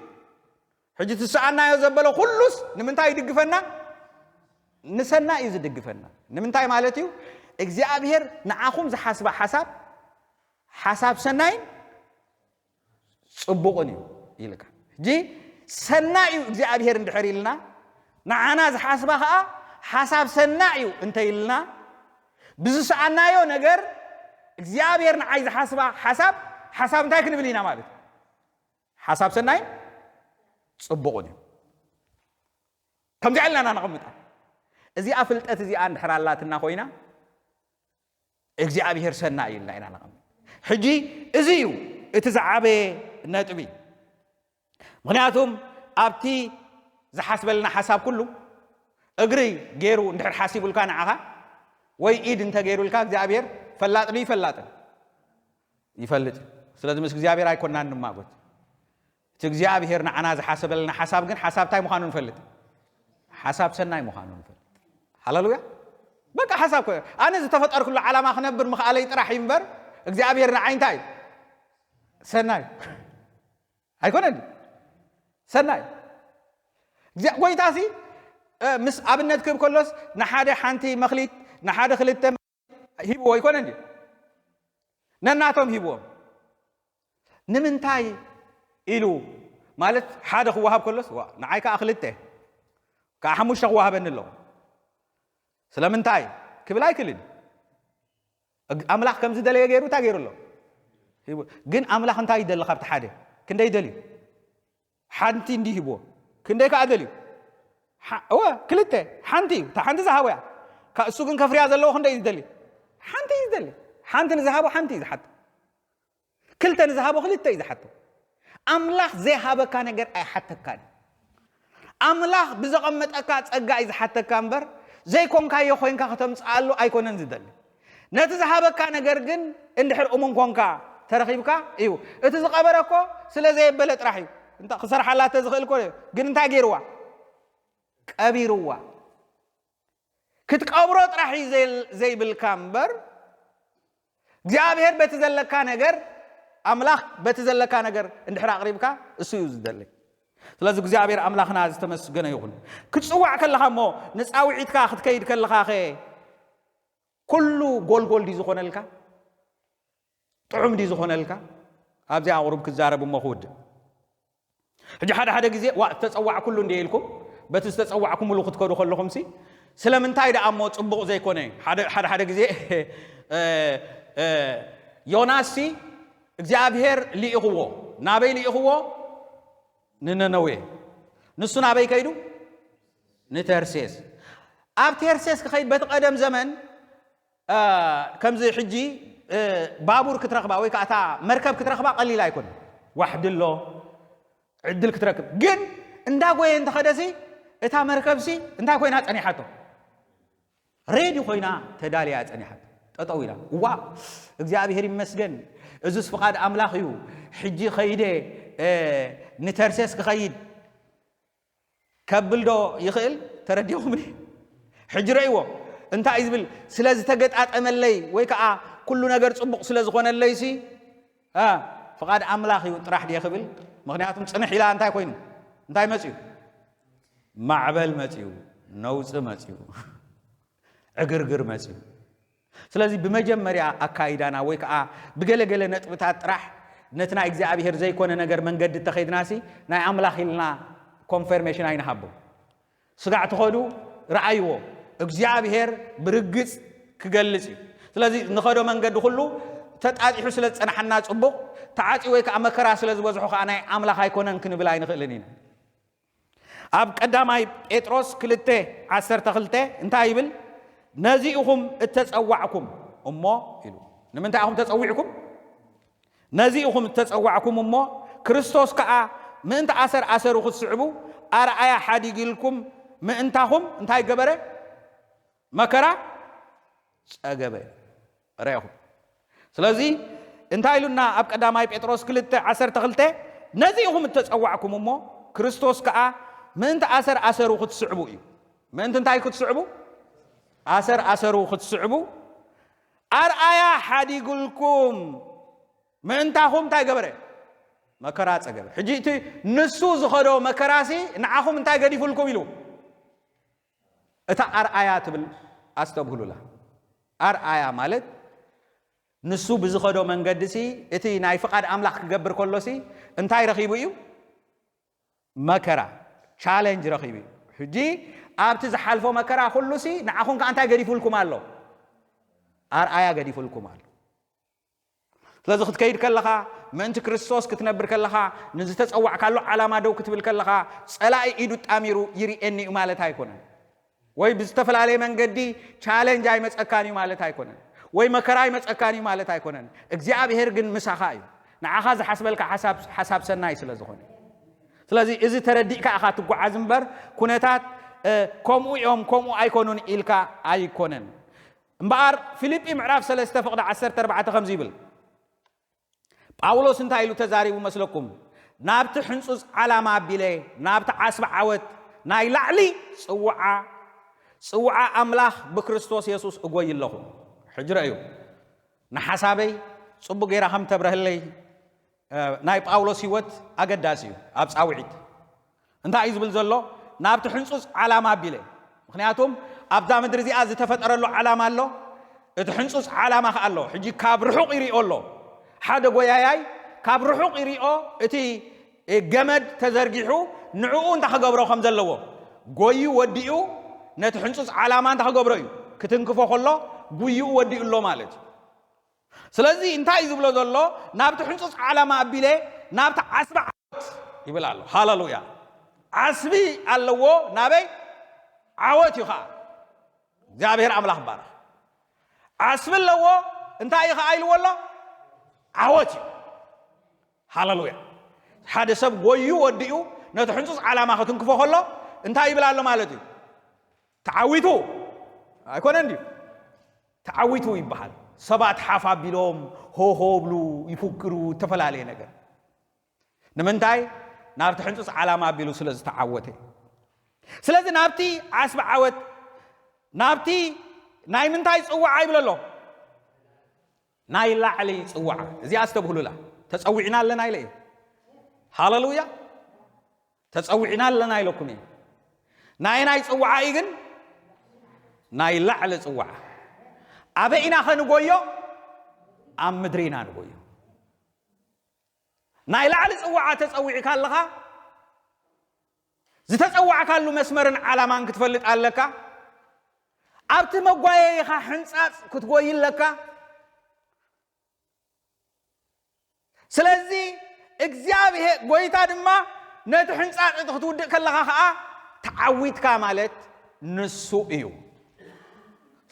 ሕጂ ትሰኣናዮ ዘበለ ኩሉስ ንምንታይ ይድግፈና? ንሰናይ እዩ ዝድግፈና። ንምንታይ ማለት እዩ? እግዚኣብሔር ንዓኹም ዝሓስባ ሓሳብ፣ ሓሳብ ሰናይን ጽቡቕን እዩ ኢልካ። ሕጂ ሰናይ እዩ እግዚኣብሔር እንድሕር ኢልና፣ ንዓና ዝሓስባ ኸዓ ሓሳብ ሰናይ እዩ እንተ ኢልና፣ ብዝሰኣናዮ ነገር እግዚኣብሔር ንዓይ ዝሓስባ ሓሳብ፣ ሓሳብ እንታይ ክንብል ኢና ማለት እዩ? ሓሳብ ሰናይን ጽቡቕን እዩ። ከምዚኣ ኢልና ኢና ነቐምጣ። እዚኣ ፍልጠት እዚኣ እንድሕር ኣላትና ኮይና እግዚኣብሔር ሰናይ እዩ ኢልና ኢና ነቐምጥ። ሕጂ እዚ እዩ እቲ ዝዓበየ ነጥቢ። ምኽንያቱም ኣብቲ ዝሓስበልና ሓሳብ ኩሉ እግሪ ገይሩ እንድሕር ሓሲቡልካ ንዓኻ ወይ ኢድ እንተገይሩልካ እግዚኣብሔር ፈላጥ ድዩ ይፈላጥን ይፈልጥ እዩ። ስለዚ ምስ እግዚኣብሔር ኣይኮናን ንማጎት። እቲ እግዚኣብሔር ንዓና ዝሓሰበልና ሓሳብ ግን ሓሳብ እንታይ ምዃኑ ንፈልጥ? ሓሳብ ሰናይ ምዃኑ ንፈልጥ። ሃሌሉያ። በቃ ሓሳብ ኮ ኣነ ዝተፈጠርኩሉ ዓላማ ክነብር ምኽኣለይ ጥራሕ እዩ እምበር እግዚኣብሔር ንዓይ እንታይ እዩ? ሰናይ ኣይኮነን። ሰናይ እግዚኣብ ጎይታሲ እ፣ ምስ ኣብነት ክህብ ከሎስ ንሓደ ሓንቲ መኽሊት ንሓደ ክልተ ሂብዎ ኣይኮነን ድዩ? ነናቶም ሂብዎም። ንምንታይ ኢሉ ማለት ሓደ ክወሃብ ከሎስ ዋ ንዓይ ከዓ ክልተ ከዓ ሓሙሽተ ክወሃበኒ ኣለዎ ስለምንታይ ክብል ኣይክልን። እግ- ኣምላኽ ከም ዝደለየ ገይሩ እንታይ ገይሩ ኣሎ? ሂቡ። ግን ኣምላኽ እንታይ ይደሊ ካብቲ ሓደ? ክንደይ ይደልዩ? ሓንቲ እንዲ ሂብዎ ክንደይ ከዓ ደልዩ? ሓ- እወ ክልተ ሓንቲ እዩ። እታ ሓንቲ ዝሃቦ እያ። ካብ እሱ ግን ከፍርያ ዘለዎ ክንደይ እዩ ዝደሊ? ሓንቲ እዩ ዝደሊ። ሓንቲ ንዝሃቦ ሓንቲ እዩ ዝሓቶ። ክልተ ንዝሃቦ ክልተ እዩ ዝሓቶ። ኣምላኽ ዘይሃበካ ነገር ኣይሓተካን እዩ። ኣምላኽ ብዘቐመጠካ ጸጋ እዩ ዝሓተካ እምበር ዘይኮንካዮ ኮይንካ ከተምጽኣሉ ኣይኮነን ዝደሊ። ነቲ ዝሃበካ ነገር ግን እንድሕር እሙን ኮንካ ተረኺብካ እዩ። እቲ ዝቐበረ እኮ ስለ ዘየበለ ጥራሕ እዩ። እንተ ክሰርሓላ ተዝኽእል እኮ ግን እንታይ ገይርዋ? ቀቢርዋ። ክትቀብሮ ጥራሕ እዩ ዘይ- ዘይብልካ እምበር እግዚኣብሔር በቲ ዘለካ ነገር ኣምላኽ በቲ ዘለካ ነገር እንድሕር ኣቕሪብካ እሱ እዩ ዝደሊ። ስለዚ እግዚኣብሔር ኣምላኽና ዝተመስገነ ይኹን። ክትጽዋዕ ከለኻ እሞ ንጻውዒትካ ክትከይድ ከለኻ ኸ ኩሉ ጎልጎል ድዩ ዝኾነልካ? ጥዑም ድዩ ዝኾነልካ? ኣብዚኣ ቁሩብ ክዛረብ እሞ ክውድእ። ሕጂ ሓደ ሓደ ግዜ ዋ ዝተጸዋዕኩሉ እንደ ኢልኩም በቲ ዝተጸዋዕኩምሉ ክትከዱ ከለኹምሲ ስለምንታይ ደኣ እሞ ጽቡቕ ዘይኮነ? ሓደ ሓደ ሓደ ግዜ እ፣ እ፣ ዮናስሲ እግዚኣብሔር ልኢኽዎ። ናበይ ልኢኽዎ? ንነነዌ። ንሱ ናበይ ከይዱ? ንተርሴስ። ኣብ ተርሴስ ክኸይድ በቲ ቀደም ዘመን እ፣ ከምዚ ሕጂ እ፣ ባቡር ክትረኽባ ወይ ከዓ እታ መርከብ ክትረኽባ ቀሊል ኣይኮነ። ዋሕዲ ኣሎ ዕድል ክትረክብ ግን እንዳጎየ እንተኸደሲ እታ መርከብሲ እንታይ ኮይና ጸኒሓቶ? ሬዲ ኮይና ተዳልያ ጸኒሓቶ። ጠጠው ኢላ እዋ እግዚኣብሔር ይመስገን እዙስ ፍቓድ ኣምላኽ እዩ። ሕጂ ኸይደ እ፣ ንተርሴስ ክኸይድ ከብል ዶ ይኽእል? ተረዲኹምኒ? ሕጂ ረእይዎ እንታይ እዩ ዝብል? ስለ ዝተገጣጠመለይ ወይ ከዓ ኩሉ ነገር ጽቡቕ ስለ ዝኾነለይሲ እ፣ ፍቓድ ኣምላኽ እዩ ጥራሕ ድየ ክብል? ምኽንያቱም ጽንሕ ኢላ እንታይ ኮይኑ እንታይ መጽዩ? ማዕበል መጽዩ፣ ነውፂ መጽዩ፣ ዕግርግር መጽዩ። ስለዚ ብመጀመርያ ኣካይዳና ወይ ከዓ ብገለገለ ነጥብታት ጥራሕ ነቲ ናይ እግዚኣብሔር ዘይኮነ ነገር መንገዲ እተኸይድናሲ ናይ ኣምላኽ ኢልና ኮንፈርሜሽን ኣይንሃቦ። ስጋዕ ትኸዱ ረኣይዎ፣ እግዚኣብሔር ብርግጽ ክገልጽ እዩ። ስለዚ ንኸዶ መንገዲ ኩሉ ተጣጢሑ ስለ ዝጸናሓና ጽቡቕ፣ ተዓጺ ወይ ከዓ መከራ ስለ ዝበዝሖ ከዓ ናይ ኣምላኽ ኣይኮነን ክንብል ኣይንኽእልን ኢና። ኣብ ቀዳማይ ጴጥሮስ ክልተ ዓሰርተ ክልተ እንታይ ይብል? ነዚ ኢኹም እተጸዋዕኩም እሞ ኢሉ። ንምንታይ ኢኹም ተጸዊዕኩም? ነዚ ኢኹም እተጸዋዕኩም እሞ ክርስቶስ ከኣ ምእንቲ ኣሰር ኣሰሩ ክትስዕቡ ኣርኣያ ሓዲግልኩም ምእንታኹም እንታይ ገበረ? መከራ ጸገበ። ረኢኹም። ስለዚ እንታይ ኢሉና ኣብ ቀዳማይ ጴጥሮስ ክልተ ዓሰርተ ክልተ ነዚ ኢኹም እተጸዋዕኩም እሞ ክርስቶስ ከኣ ምእንቲ ኣሰር ኣሰሩ ክትስዕቡ እዩ። ምእንቲ እንታይ ክትስዕቡ? ኣሰር ኣሰሩ ክትስዕቡ ኣርኣያ ሓዲጉልኩም ምእንታኹም እንታይ ገበረ? መከራ ጸገበ። ሕጂ እቲ ንሱ ዝኸዶ መከራሲ ንዓኹም እንታይ ገዲፉልኩም ኢሉ? እታ ኣርኣያ ትብል ኣስተብህሉላ። ኣርኣያ ማለት ንሱ ብዝኸዶ መንገዲሲ እቲ ናይ ፍቓድ ኣምላኽ ክገብር ከሎሲ እንታይ ረኺቡ እዩ? መከራ፣ ቻለንጅ ረኺቡ እዩ። ሕጂ ኣብቲ ዝሓልፎ መከራ ኩሉሲ ንዓኹም ከኣ እንታይ ገዲፉልኩም ኣሎ? ኣርኣያ ገዲፉልኩም ኣሎ። ስለዚ ክትከይድ ከለኻ፣ ምእንቲ ክርስቶስ ክትነብር ከለኻ፣ ንዝተጸዋዕካሉ ዓላማ ደው ክትብል ከለኻ፣ ጸላኢ ኢዱ ጣሚሩ ይርኤኒ እዩ ማለት ኣይኮነን። ወይ ብዝተፈላለየ መንገዲ ቻለንጅ ኣይመጸካን እዩ ማለት ኣይኮነን። ወይ መከራ ኣይመጸካን እዩ ማለት ኣይኮነን። እግዚኣብሔር ግን ምሳኻ እዩ። ንዓኻ ዝሓስበልካ ሓሳብ፣ ሓሳብ ሰናይ ስለ ዝኾነ። ስለዚ እዚ ተረዲእካ ኢኻ ትጓዓዝ እምበር፣ ኩነታት፣ እ፣ ከምኡ እዮም፣ ከምኡ ኣይኮኑን ኢልካ ኣይኮነን። እምበኣር ፊልጲ ምዕራፍ ሰለስተ ፍቕዲ ዓሰርተ ኣርባዕተ ከምዚ ይብል። ጳውሎስ እንታይ ኢሉ ተዛሪቡ መስለኩም? ናብቲ ሕንጹጽ ዓላማ ኣቢለ፣ ናብቲ ዓስቢ ዓወት ናይ ላዕሊ ጽውዓ፣ ጽውዓ ኣምላኽ ብክርስቶስ የሱስ እጎይ ኣለኹ። ሕጂ ረእዩ፣ ንሓሳበይ ጽቡቕ ጌራ ከም ተብረህለይ፣ እ፣ ናይ ጳውሎስ ህይወት ኣገዳሲ እዩ። ኣብ ጻውዒት እንታይ እዩ ዝብል ዘሎ? ናብቲ ሕንጹጽ ዓላማ ኣቢለ። ምኽንያቱም ኣብዛ ምድሪ እዚኣ ዝተፈጠረሉ ዓላማ ኣሎ። እቲ ሕንጹጽ ዓላማ ከኣ ኣሎ። ሕጂ ካብ ርሑቕ ይሪኦ ኣሎ። ሓደ ጎያያይ ካብ ርሑቕ ይሪኦ፣ እቲ ገመድ ተዘርጊሑ ንዕኡ እንታይ ክገብሮ ከም ዘለዎ፣ ጎዩ ወዲኡ ነቲ ሕንጹጽ ዓላማ እንታይ ክገብሮ እዩ? ክትንክፎ ከሎ ጉይኡ ወዲኡ ኣሎ ማለት እዩ። ስለዚ እንታይ እዩ ዝብሎ ዘሎ? ናብቲ ሕንጹጽ ዓላማ ኣቢለ ናብቲ ዓስቢ ዓወት ይብል ኣሎ። ሃለሉያ! ዓስቢ ኣለዎ። ናበይ? ዓወት እዩ ኸዓ። እግዚኣብሔር ኣምላኽ ይባረኽ። ዓስቢ ኣለዎ። እንታይ እዩ ኸዓ ኢልዎ ኣሎ? ዓወት እዩ። ሃለሉያ! ሓደ ሰብ ጎዩ ወዲኡ ነቲ ሕንጹጽ ዓላማ ክትንክፎ ከሎ እንታይ ይብል ኣሎ ማለት እዩ? ተዓዊቱ ኣይኮነን ድዩ? ተዓዊቱ ይበሃል። ሰባት ሓፍ ኣቢሎም ሆሆ ብሉ፣ ይፉክሩ፣ ዝተፈላለየ ነገር። ንምንታይ? ናብቲ ሕንጹጽ ዓላማ ኣቢሉ ስለ ዝተዓወተ። ስለዚ ናብቲ ዓስቢ ዓወት፣ ናብቲ ናይ ምንታይ ጽዋዓ ይብል ኣሎ? ናይ ላዕሊ ጽዋዓ። እዚኣ ኣስተብህሉላ። ተጸዊዕና ኣለና ኢለ እየ። ሃለሉያ! ተጸዊዕና ኣለና ኢለኩም እየ። ናይ ናይ ጽዋዓ እዩ ግን ናይ ላዕሊ ጽዋዓ። ኣበይ ኢና ኸንጎዮ? ኣብ ምድሪ ኢና ንጎዮ። ናይ ላዕሊ ጽዋዓ ተጸዊዕካ ኣለኻ። ዝተጸዋዕካሉ መስመርን ዓላማን ክትፈልጥ ኣለካ። ኣብቲ መጓየይኻ ሕንጻጽ ክትጎይ ኣለካ። ስለዚ እግዚኣብሔር ጎይታ ድማ ነቲ ሕንጻጽ እቲ ክትውድእ ከለኻ ኸዓ ተዓዊትካ ማለት ንሱ እዩ።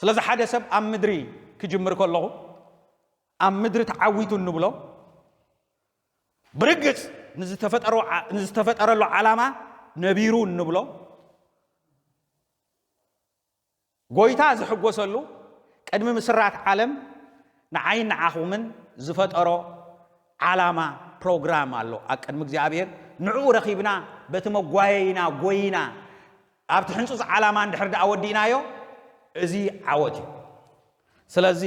ስለዚ ሓደ ሰብ ኣብ ምድሪ ክጅምር ከለኹ ኣብ ምድሪ ተዓዊቱ እንብሎ ብርግጽ ንዝተፈጠሮ ዓ-፣ ንዝተፈጠረሉ ዓላማ ነቢሩ እንብሎ ጎይታ ዝሕጎሰሉ ቅድሚ ምስራት ዓለም ንዓይን ንዓኹምን ዝፈጠሮ ዓላማ ፕሮግራም ኣሎ ኣብ ቅድሚ እግዚኣብሔር። ንዕኡ ረኺብና በቲ መጓየይና ጎይና ኣብቲ ሕንጹጽ ዓላማ እንድሕር ደኣ ወዲእናዮ እዚ ዓወት እዩ። ስለዚ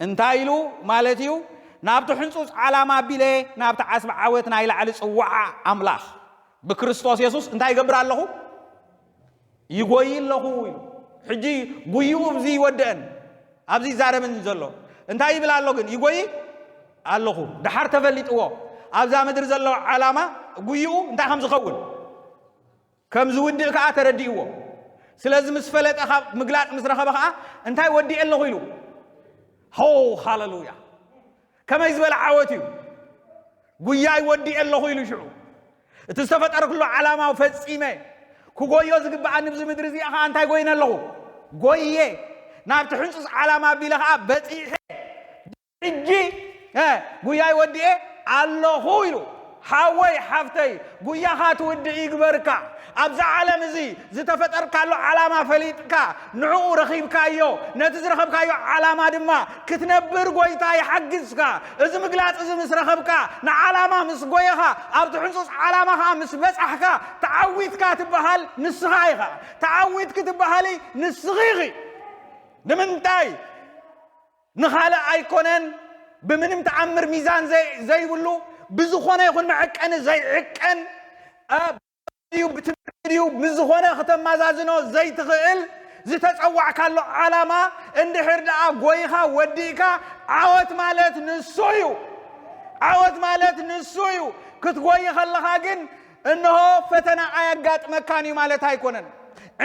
እንታይ ኢሉ ማለት እዩ? ናብቲ ሕንጹጽ ዓላማ ኣቢለ ናብቲ ዓስቢ ዓወት ናይ ላዕሊ ጽዋዓ ኣምላኽ ብክርስቶስ የሱስ እንታይ ይገብር ኣለኹ? ይጎይ ኣለኹ ኢሉ። ሕጂ ጉይኡ ብዚ ይወደአን። ኣብዚ ይዛረብን ዘሎ እንታይ ይብል ኣሎ ግን? ይጎይ ኣለኹ። ደሓር ተፈሊጥዎ ኣብዛ ምድሪ ዘሎ ዓላማ ጉይኡ እንታይ ከም ዝኸውን ከም ዝውድእ ከኣ ተረዲእዎ። ስለዚ ምስ ፈለጠ ካብ ምግላጽ ምስ ረኸበ ከኣ እንታይ ወዲኤ ኣለኹ ኢሉ። ሆ ሃሌሉያ! ከመይ ዝበለ ዓወት እዩ! ጉያይ ወዲኤ ኣለኹ ኢሉ ሽዑ እቲ ዝተፈጠርክሉ ዓላማ ፈጺመ ክጎዮ ዝግብኣኒ ብዚ ምድሪ እዚኣ ከኣ እንታይ ጎይነ ኣለኹ? ጎየ ናብቲ ሕንጹጽ ዓላማ ኣቢለ ከኣ በጺሐ ሕጂ እ፣ ጉያይ ወዲኤ ኣለኹ ኢሉ። ሓወይ ሓፍተይ ጉያኻ ትውድእ ይግበርካ። ኣብዛ ዓለም እዚ ዝተፈጠርካሉ ዓላማ ፈሊጥካ ንዕኡ ረኺብካዮ፣ ነቲ ዝረኸብካዮ ዓላማ ድማ ክትነብር ጎይታ ይሓግዝካ። እዚ ምግላጽ እዚ ምስ ረኸብካ ንዓላማ ምስ ጎየኻ ኣብቲ ሕንጹጽ ዓላማ ኸዓ ምስ በጻሕካ ተዓዊትካ ትበሃል ንስኻ ኢኻ። ተዓዊትኪ ትበሃሊ ንስኺ ኢኺ። ንምንታይ ንኻልእ ኣይኮነን። ብምንም ተኣምር ሚዛን ዘይ- ዘይብሉ ብዝኾነ ይኹን መዐቀኒ ዘይዕቀን እ፣ ድዩ ብትምህርቲ ድዩ ብዝኾነ ክተመዛዝኖ ዘይትኽእል ዝተጸዋዕካሉ ዓላማ እንድሕር ደኣ ጎይኻ ወዲእካ ዓወት ማለት ንሱ እዩ። ዓወት ማለት ንሱ እዩ። ክትጎይ ከለኻ ግን እንሆ ፈተና ኣየጋጥመካን እዩ ማለት ኣይኮነን።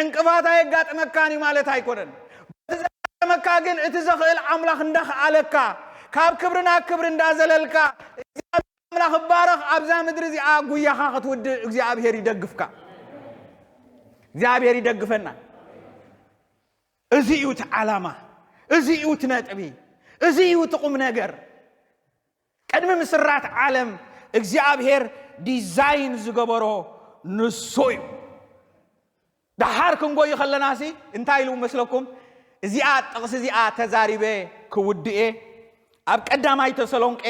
ዕንቅፋት ኣየጋጥመካን እዩ ማለት ኣይኮነን። በቲ ዘጋጠመካ ግን እቲ ዘኽእል ኣምላኽ እንዳኸኣለካ ካብ ክብሪ ናብ ክብሪ እንዳዘለልካ እግዚኣብሔር ኣምላኽ ይባረኽ። ኣብዛ ምድሪ እዚኣ ጉያኻ ክትውድእ እግዚኣብሔር ይደግፍካ። እግዚኣብሔር ይደግፈና። እዚ እዩ እቲ ዓላማ፣ እዚ እዩ እቲ ነጥቢ፣ እዚ እዩ እቲ ቁም ነገር። ቅድሚ ምስራት ዓለም እግዚኣብሔር ዲዛይን ዝገበሮ ንሱ እዩ። ደሓር ክንጎይ ከለናሲ እንታይ ኢሉ መስለኩም? እዚኣ ጥቕሲ እዚኣ ተዛሪበ ክውድእ እየ። ኣብ ቀዳማይ ተሰሎንቄ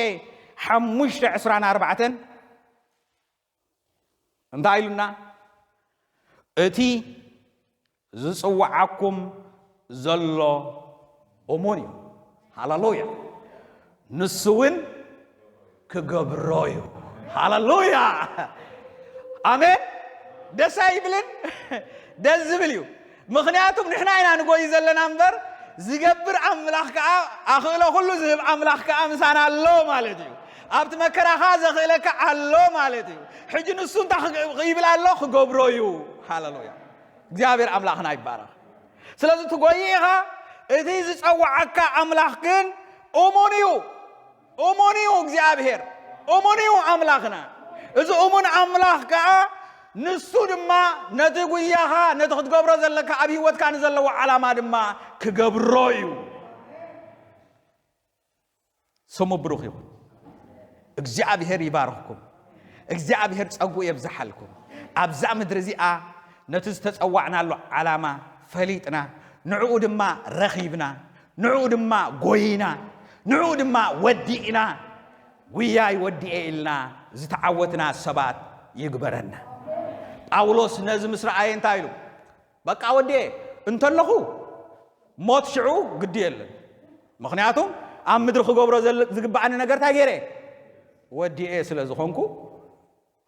ሓሙሽተ ዕስራን ኣርባዕተን እንታይ ኢሉና? እቲ ዝጽውዓኩም ዘሎ እሙን እዩ። ሃሌሉያ! ንሱ እውን ክገብሮ እዩ። ሃሌሉያ! ኣሜን። ደስ ኣይብልን? ደስ ዝብል እዩ። ምኽንያቱም ንሕና ኢና ንጎይ ዘለና እምበር ዝገብር ኣምላኽ ከኣ ኣኽእሎ ኩሉ ዝህብ ኣምላኽ ከኣ ምሳና ኣሎ ማለት እዩ። ኣብቲ መከራኻ ዘኽእለካ ኣሎ ማለት እዩ። ሕጂ ንሱ እንታይ ክግ- ይብል ኣሎ? ክገብሮ እዩ። ሃሌሉያ! እግዚኣብሔር ኣምላኽና ይባረኽ። ስለዚ ትጎይ ኢኻ፣ እቲ ዝጸውዓካ ኣምላኽ ግን እሙን እዩ። እሙን እዩ እግዚኣብሔር፣ እሙን እዩ ኣምላኽና። እዚ እሙን ኣምላኽ ከኣ ንሱ ድማ ነቲ ጉያኻ፣ ነቲ ክትገብሮ ዘለካ ኣብ ህይወትካ ንዘለዎ ዓላማ ድማ ክገብሮ እዩ። ስሙ ብሩኽ ይኹን። እግዚኣብሔር ይባርኽኩም። እግዚኣብሔር ጸጉኡ የብዝሓልኩም። ኣብዛ ምድሪ እዚኣ ነቲ ዝተጸዋዕናሉ ዓላማ ፈሊጥና፣ ንዕኡ ድማ ረኺብና፣ ንዕኡ ድማ ጎይና፣ ንዕኡ ድማ ወዲእና፣ ጉያይ ወዲኤ ኢልና ዝተዓወትና ሰባት ይግበረና። ጳውሎስ ነዚ ምስ ረኣየ እንታይ ኢሉ? በቃ ወዲኤ እንተለኹ ሞት ሽዑ ግዲ የለን። ምኽንያቱም ኣብ ምድሪ ክገብሮ ዘለ- ዝግብኣኒ ነገር እንታይ ገይረ? ወዲኤ ስለ ዝኾንኩ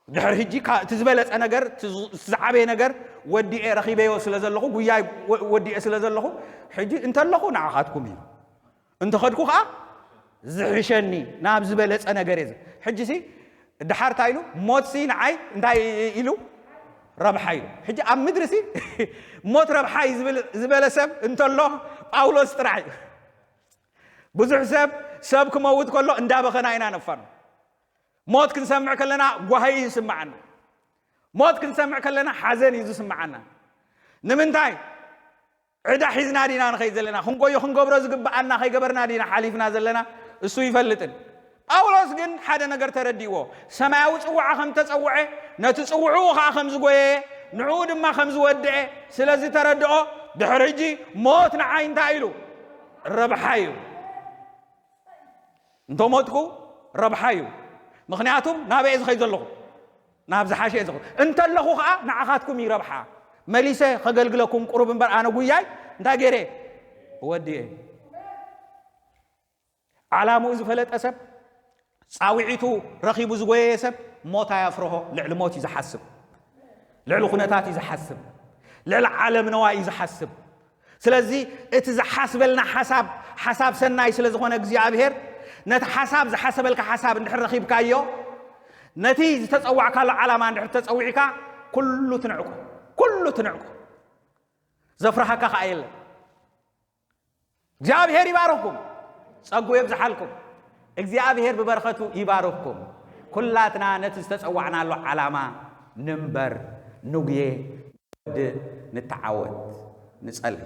ድሕሪ ሕጂ ካ- እቲ ዝበለጸ ነገር፣ እቲ ዝ- እቲ ዝዓበየ ነገር ወዲኤ ረኺበዮ ስለ ዘለኹ፣ ጉያይ ወ- ወዲኤ ስለ ዘለኹ፣ ሕጂ እንተለኹ ንዓኻትኩም እዩ። እንተኸድኩ ኸዓ ዝሕሸኒ ናብ ዝበለጸ ነገር እየ። ሕጂ ሲ ድሓር እንታይ ኢሉ? ሞት ሲ ንዓይ እንታይ ኢሉ? ረብሓ ኢሉ። ሕጂ ኣብ ምድሪ ሲ ሞት ረብሓ እዩ ዝብል- ዝበለ ሰብ እንተሎ ጳውሎስ ጥራሕ እዩ። ብዙሕ ሰብ፣ ሰብ ክመውት ከሎ እንዳበኸና ኢና ነፋኑ። ሞት ክንሰምዕ ከለና ጓሂ እዩ ዝስምዓና። ሞት ክንሰምዕ ከለና ሓዘን እዩ ዝስምዓና። ንምንታይ? ዕዳ ሒዝና ዲና ንኸይድ ዘለና? ክንጎዮ ክንገብሮ ዝግብኣና ከይገበርና ዲና ሓሊፍና ዘለና? እሱ ይፈልጥን። ጳውሎስ ግን ሓደ ነገር ተረዲእዎ። ሰማያዊ ጽውዓ ከም ተጸውዐ፣ ነቲ ጽውዕኡ ኸኣ ከም ዝጎየየ፣ ንዕኡ ድማ ከም ዝወድአ ስለ ዝተረድኦ፣ ድሕሪ ሕጂ ሞት ንዓይ እንታይ ኢሉ? ረብሓ እዩ። እንተሞትኩ ረብሓ እዩ። ምኽንያቱም ናበይ እየ ዝኸይድ ዘለኹ? ናብ ዝሓሸ እየ ዝኸይድ። እንተለኹ ኸዓ ንዓኻትኩም እዩ ረብሓ። መሊሰ ከገልግለኩም ቁሩብ እምበር ኣነ ጉያይ እንታይ ገይረ? ወዲኤ። ዓላምኡ ዝፈለጠ ሰብ፣ ጻውዒቱ ረኺቡ ዝጎየየ ሰብ ሞት ኣያፍርሆ። ልዕሊ ሞት እዩ ዝሓስብ። ልዕሊ ኩነታት እዩ ዝሓስብ። ልዕሊ ዓለም ነዋይ እዩ ዝሓስብ። ስለዚ እቲ ዝሓስበልና ሓሳብ ሓሳብ ሰናይ ስለ ዝኾነ እግዚኣብሔር ነቲ ሓሳብ ዝሓሰበልካ ሓሳብ እንድሕር ረኺብካዮ ነቲ ዝተጸዋዕካሉ ዓላማ እንድሕር ተጸዊዕካ ኩሉ ትንዕቆ ኩሉ ትንዕቆ ዘፍርሃካ ከኣ የለን እግዚኣብሔር ይባርኽኩም ጸጉ የብዝሓልኩም እግዚኣብሔር ብበረኸቱ ይባርኽኩም ኩላትና ነቲ ዝተጸዋዕናሉ ዓላማ ንንበር ንጉየ ንወድእ ንተዓወት ንጸሊ